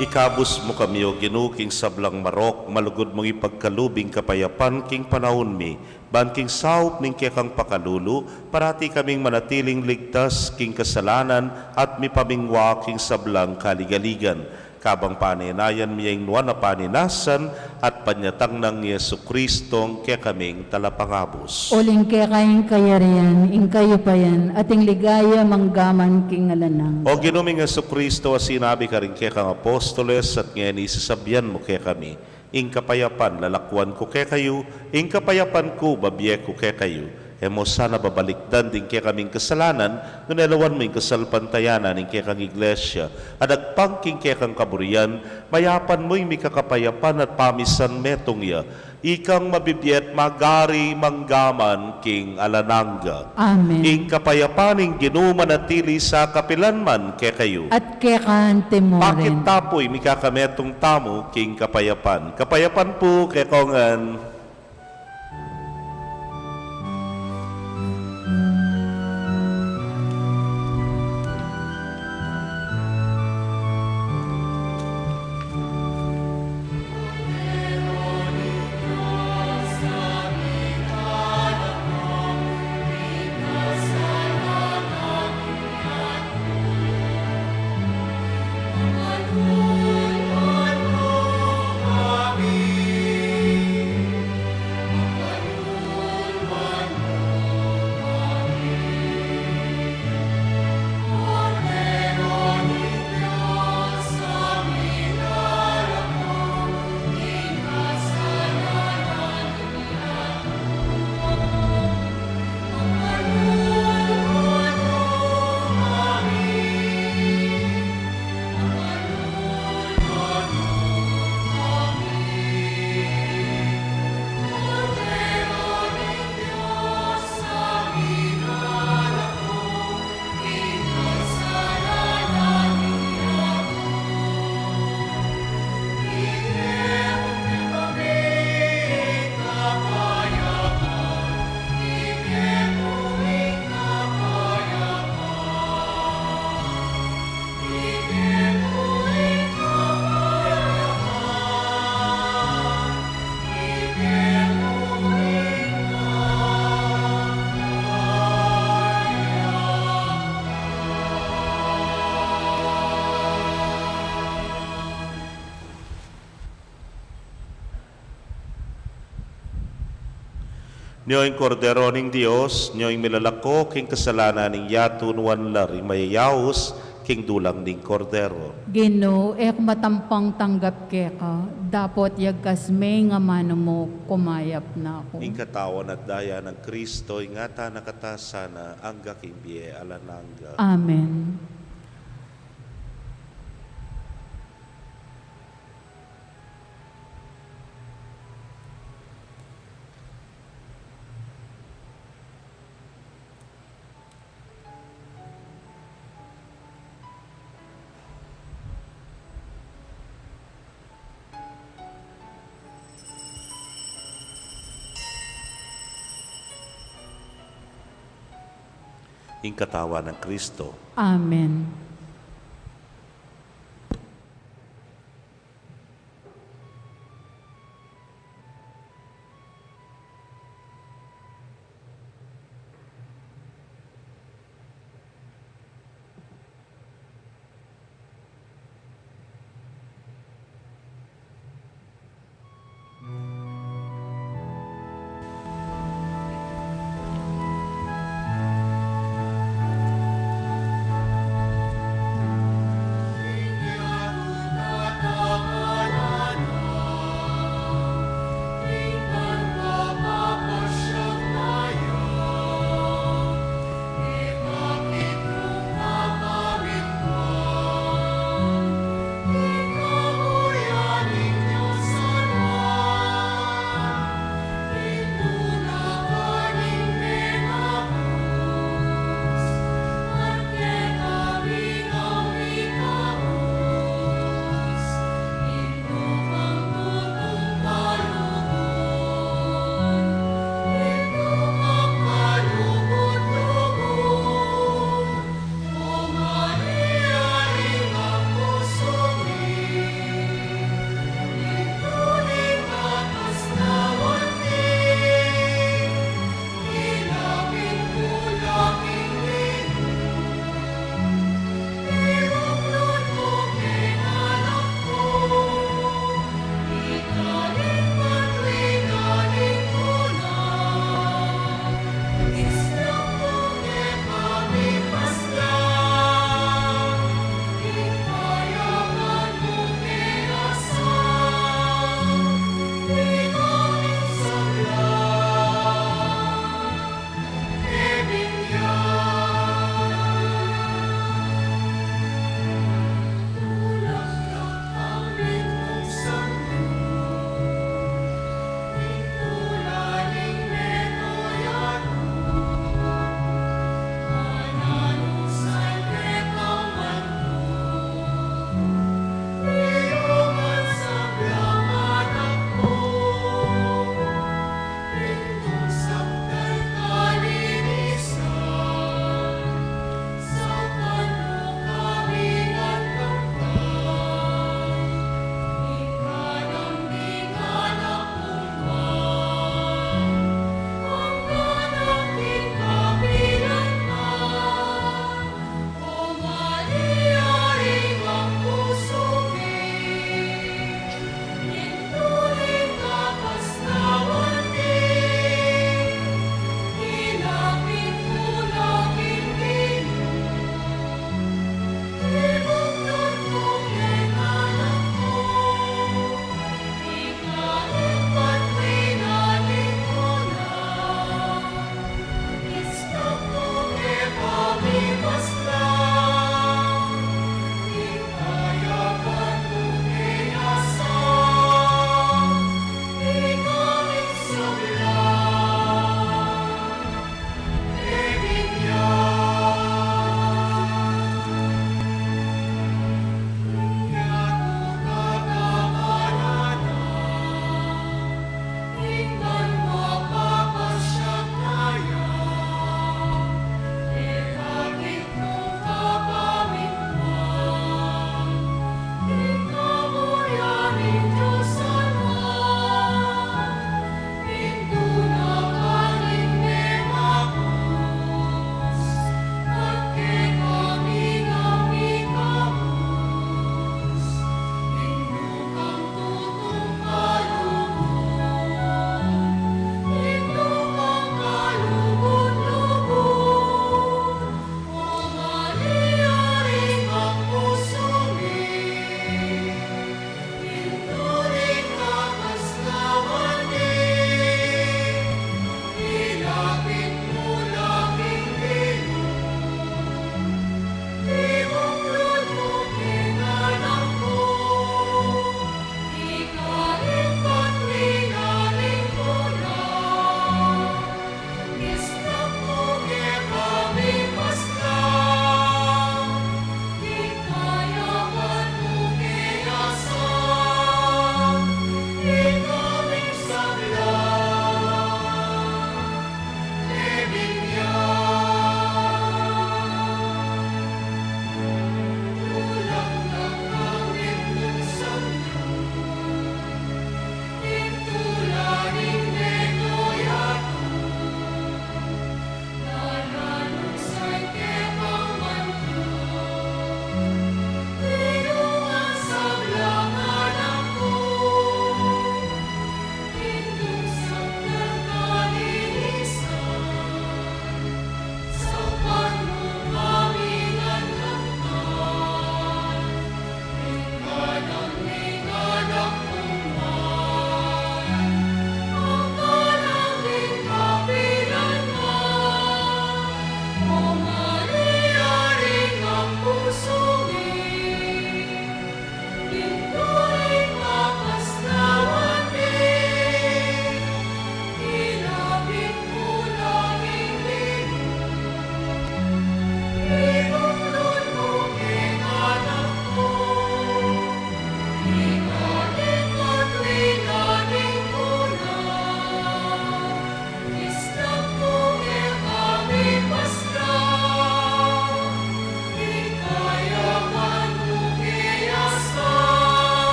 Ikabus mu kami, O Ginu, king sablang marok, malugud mung ipagkalub ing kapayapan king panaun mi, ban king saup ning kekang pakalulu, parati kaming manatiling ligtas king kasalanan at mipamingwa king sablang kaligaligan. Kabang panenayan mi ing nuan a paninasan at panyatang nang Jesucristong kekaming talapangabus. Uling keka ing kayarian, ing kayupayan, at ing ligaya manggaman king alang angga. O Ginu ming Jesucristo, a sinabi karing kekang apostoles, at ngeni sasabian mu kekami, ing kapayapan lalakuan ku kekayu, ing kapayapan ku bibie ku kekayu. E mu sana babalikdan ding kekaming kasalanan, nune lawan mu ing kasalpantayanan ning kekang Iglesia, a dagpang king kekang kaburian, mayapan mu ing mikakapayapan at pamisan metung ya, ikang mabibie at magari manggaman king alang angga. Amen. Ing kapayapan ning Ginu manatili sa kapilan man kekayu. At keka mu rin. Pakit ta pu ing mikakametung tamu king kapayapan. Kapayapan pu kekongan. Nyo ing Kordero ning Dios, nyo ing milalako king kasalanan ning yatu. Nuan la ring mayayaus king dulang ning Kordero. Ginu, e ku matampang tanggap keka, dapot yagkas me ing amanu mu, kumayap na ku. Ing katawan at daya nang Kristo, ingatan na kata sana angga king bie alang angga. Amen. Ing katawan nang Kristo. Amen.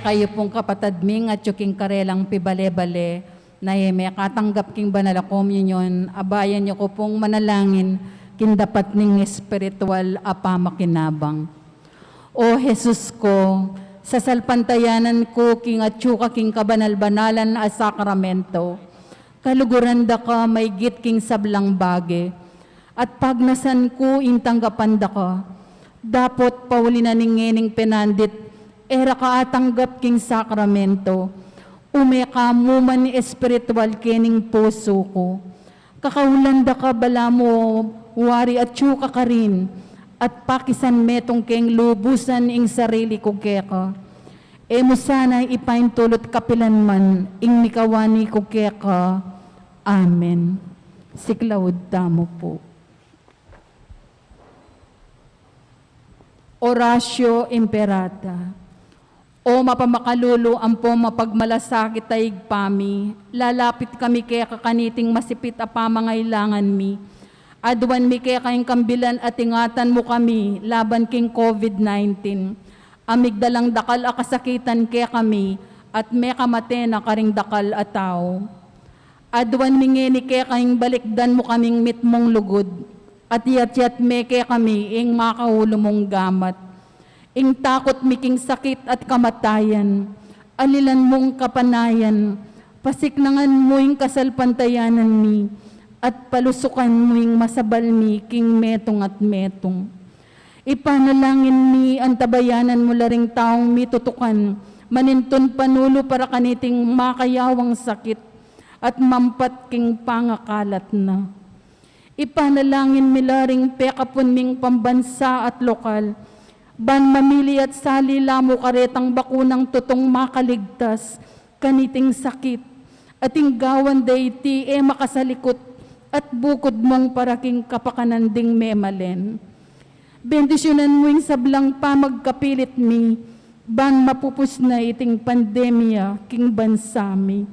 Kayu pung kapatad ming atyu king karelang pibale-bale, na e mekatanggap king banal a komunyon, abayan yu ku pung manalangin king dapat ning espiritual a pamakinabang. O Jesus ku, sasalpantayanan ku king atyu ka king kabanal-banalan a sakramento, kaluguran da ka maigit king sablang bage, at pagnasan ku ing tanggapan da ka. Dapot pauli na ning ngening penandit, e ra ka atanggap king sakramento, ume ka mu man espiritual kening pusu ku. Kakaulan da ka balamu wari atyu ka karin, at pakisan metung keng lubusan ing sarili ku keka. E mu sana ipaintulut kapilan man ing mikawani ku keka. Amen. Siklaud tamu pu. Oratio Imperata. O mapamakalulu ampo mapagmalasakit a Ibpa mi, lalapit kami keka kaniting masipit a pamangailangan mi. Aduan mi keka ing kambilan at ingatan mu kami laban king COVID nineteen. A migdalang dakal a kasakitan kekami at mekamate na karing dakal a tau. Aduan mi ngeni keka ing balikdan mu kaming mitmung lugud, at iyatyat me kekami ing makaulu mung gamat. Ing takut mi king sakit at kamatayan, alilan mung kapanayan, pasiknangan mu ing kasalpantayanan mi, at palusukan mu ing masabal mi king metung at metung. Ipanalangin mi antabayanan mu la ring taung mitutukan manintun panulu para kaniting makayawang sakit at mampat king pangakalat na. Ipanalangin mi la ring pekapun ming pambansa at lokal, ban mamili at sali la mu karetang bakunang tutung makaligtas kaniting sakit, at ing gawan da iti e makasalikut at bukud mung para king kapakanan ding memalen. Bendisyunan mu ing sablang pamagkapilit mi, ban mapupus na iting pandemya king bansa mi.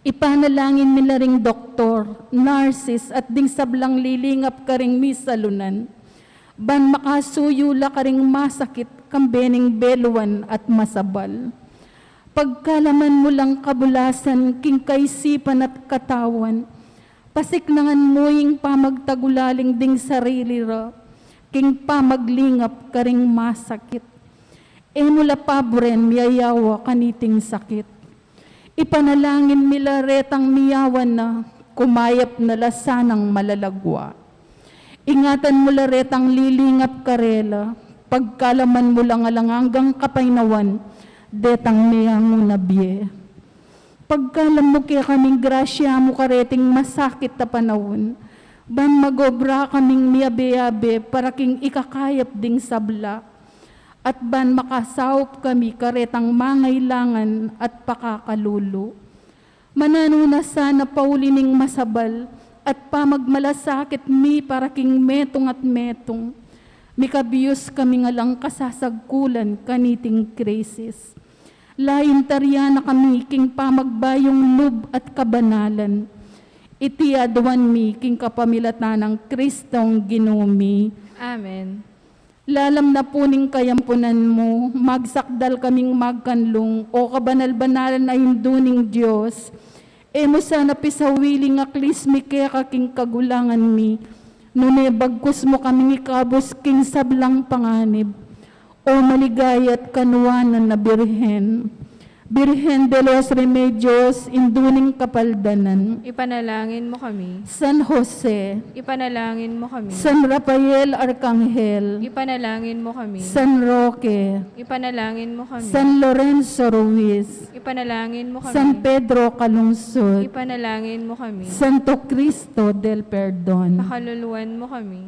Ipanalangin mi la ring doktor, nurses, at ding sablang lilingap karing misalunan, ban makasuyu la karing masakit, kambe ning beluan at masabal. Pagkalaman mu lang kabulasan king kaisipan at katawan, pasiknangan mu ing pamagtagulaling ding sarili ra king pamaglingap karing masakit. E mu la paburen miyayawa kaniting sakit. Ipanalangin mi la retang miyawan na, kumayap na la sanang malalagwa. Ingatan mu la retang lilingap karela, pagkalaman mu lang alang anggang kapaynawan detang miyanguna bie. Pagkalam mu kekaming grasya mu kareting masakit a panaun, ban magobra kaming miyabe-abe para king ikakayap ding sabla, at ban makasaup kami karetang mangailangan at pakakalulu. Mananu na sana pauli ning masabal at pamagmalasakit mi para king metung at metung, mikabiyus kami ngan lang kasasagkulan kaniting krisis. Lain tarian na kami king pamagbayung lub at kabanalan. Iti aduan mi king kapamilatan nang Kristong Ginu mi. Amen. Lalam na pu ning kayampunan mu, magsakdal kaming magkanlung, o kabanal-banalan a Indu ning Dios. E mu sana pisawiling aklis mi keka king kagulangan mi, nune bagkus mu kaming ikabus king sablang panganib. O maligaya at kanuanan a Birhen, Birhen de los Remedios, Indu ning Kapaldanan. Ipanalangin mu kami. San Jose. Ipanalangin mu kami. San Rafael Arcangel. Ipanalangin mu kami. San Roque. Ipanalangin mu kami. San Lorenzo Ruiz. Ipanalangin mu kami. San Pedro Calungsod. Ipanalangin mu kami. Santo Cristo del Perdon. Pakaluluan mu kami.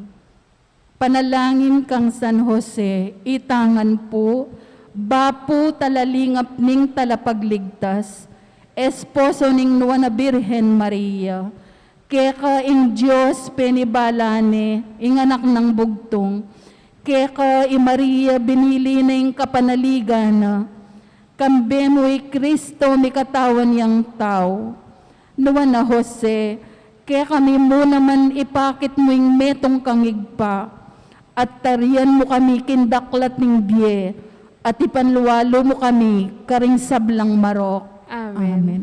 Panalangin kang San Jose, itang ngan pu, bapu talalingap ning Talapagligtas, esposo ning Nuan a Birhen Maria. Keka ing Dios penibala ne ing Anak nang Bugtung. Keka i Maria binili na ing kapanaligan na. Kambe mu i Kristo mikatawan yang tau. Nuan a Jose, kekami mu naman ipakit mu ing metung kang Ibpa, at tarian mu kami king daklat ning bie, At ipanlualu mu kami karing sablang marok. Amen. Amen.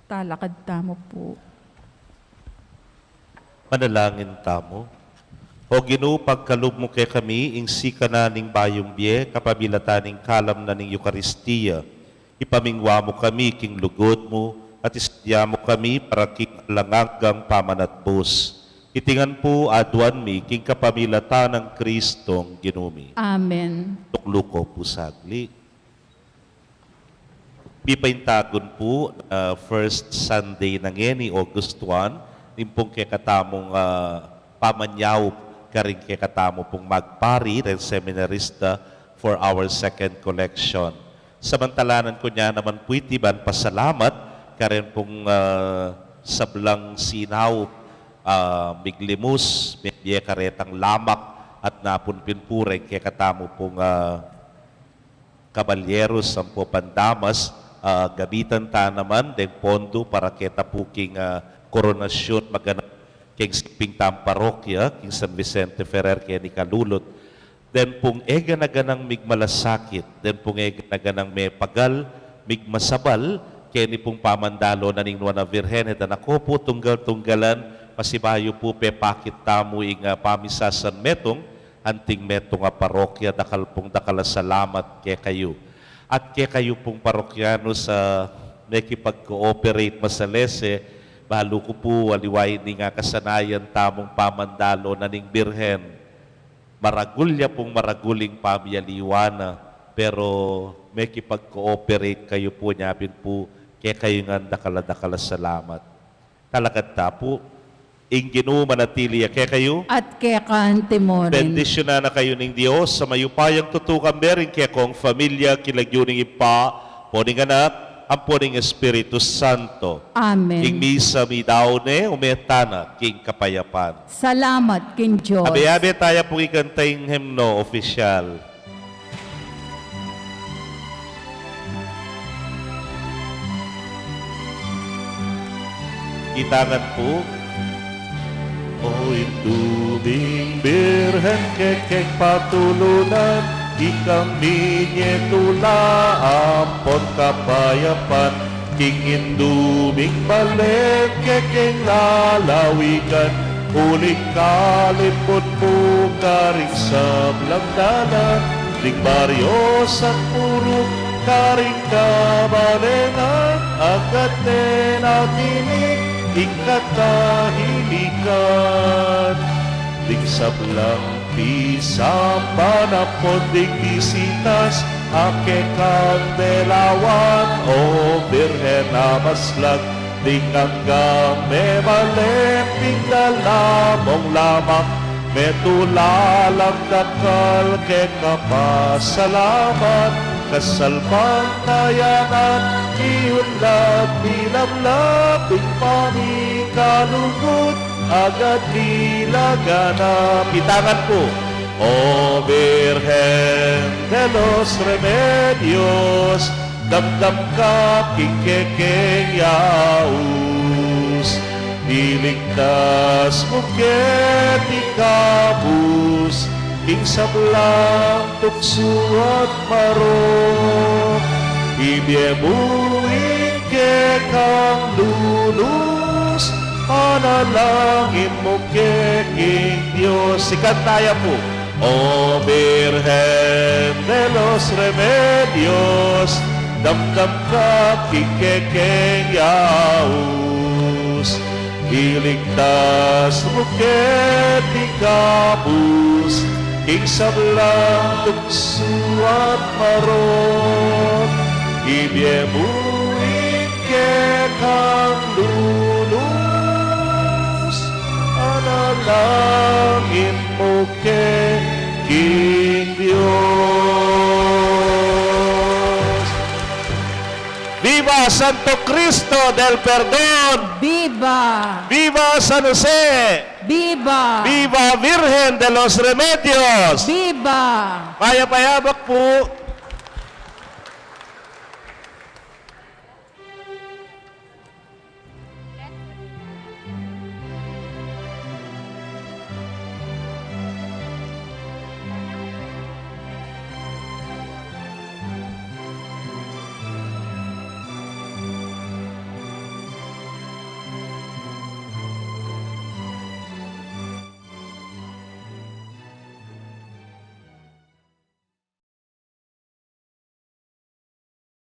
Talakad tamu pu. Manalangin tamu. O Ginu, pagkalub mu kekami ing sikanan ning bayung bie kapamilatan ning kalam na ning Eukaristia. Ipamingwa mu kami king lugud mu, at isadya mu kami para king alang anggang pamanatbus. Iti ngan pu aduan mi king kapamilatan nang Kristong Ginu mi. Amen. Tuklu ko pu sagli. Pipaintagun pu, ah, first Sunday na ngeni, August one, ning pung kekatamung, ah, pamanyaup karing kekatamu pung magpari, ren seminarista, for our second collection. Samantalanan ku ne naman pu iti ban pasalamat karen pung, ah, sablang sinaup, ah, miglimus, mebie karetang lamak, at napun pin pu reng kekatamu pung, ah, kabalyerus ampo pandamas, ah, gamitan ta naman deng pondu para keta pu king, ah, koronasyun maganap king siping tang parokya, king San Vicente Ferrer keni kalulut. Den pung e gana-ganang migmalasakit, den pung e gana-ganang mepagal, migmasabal, keni pung pamandalo na ning Nuan a Virgen, e da na ko pu tunggal-tunggalan, pasibayu pu pepakit tamu ing, ah, pamisasan metung, anting metung a parokya, dakal pung dakal a salamat kekayu. At kekayu pung parokyanus a mekipag-cooperate masalese, balu ku pu aliwa ining kasanayan tamung pamandalo na ning Birhen. Maragul ya pung maragul ing pamialiwa na, pero mekipag-cooperate kayu pu, nya pin pu kekayu ngan dakal a dakal a salamat. Talakad ta pu. Ing Ginu manatili ya kekayu. At keka antimurin. Bendisyunan na kayu ning Dios a mayupayang tutu, kambe ring kekong familia, king lagyu ning Ibpa, ampo ning Anak, ampo ning Espiritu Santo. Amen. Ing misa midaun ne, ume tana king kapayapan. Salamat king Dios. Abe-abe taya pung ikanta ing himno opisyal. Kita ngan pu. O Indu ming Birhen, kekeng patulunan, ikang minye tula ampon kapayapan. King Indu ming balen, kekeng lalawigan, uling kaliput mu karing sablang dalan, ding baryo San Purung karing kabalenan, agad ne natinik ing katahimikan. Ding sablang pisamban ampon ding bisitas, a kekang delawan, O Birhen a maslag, ding anggang mebalen, ding dala mung lamak, metula lang dakal keka pasalamat, kasalpantayanan, iunlad milamlab, ding pamikalugud, agad milaganap. Kita ngan pu. O Virgen de los Remedios, damdam ka king kekeng yaus, iligtas mu keti kabus king sablang tuksu at marok, ibie mu ing kekang lunus, panalangin mu ke king Dios. Ikanta ya pu. O Virgen de los Remedios, damdam ka king kekeng yaus, iligtas mu keti kabus king sablang tuksu at marok, ibie mu ing kekang lunus, panalangin mu ke king Dios. Viva Santo Cristo del Perdon! Viva! Viva San Jose! Viva! Viva Virgen de los Remedios! Viva! Mayap a yabak pu.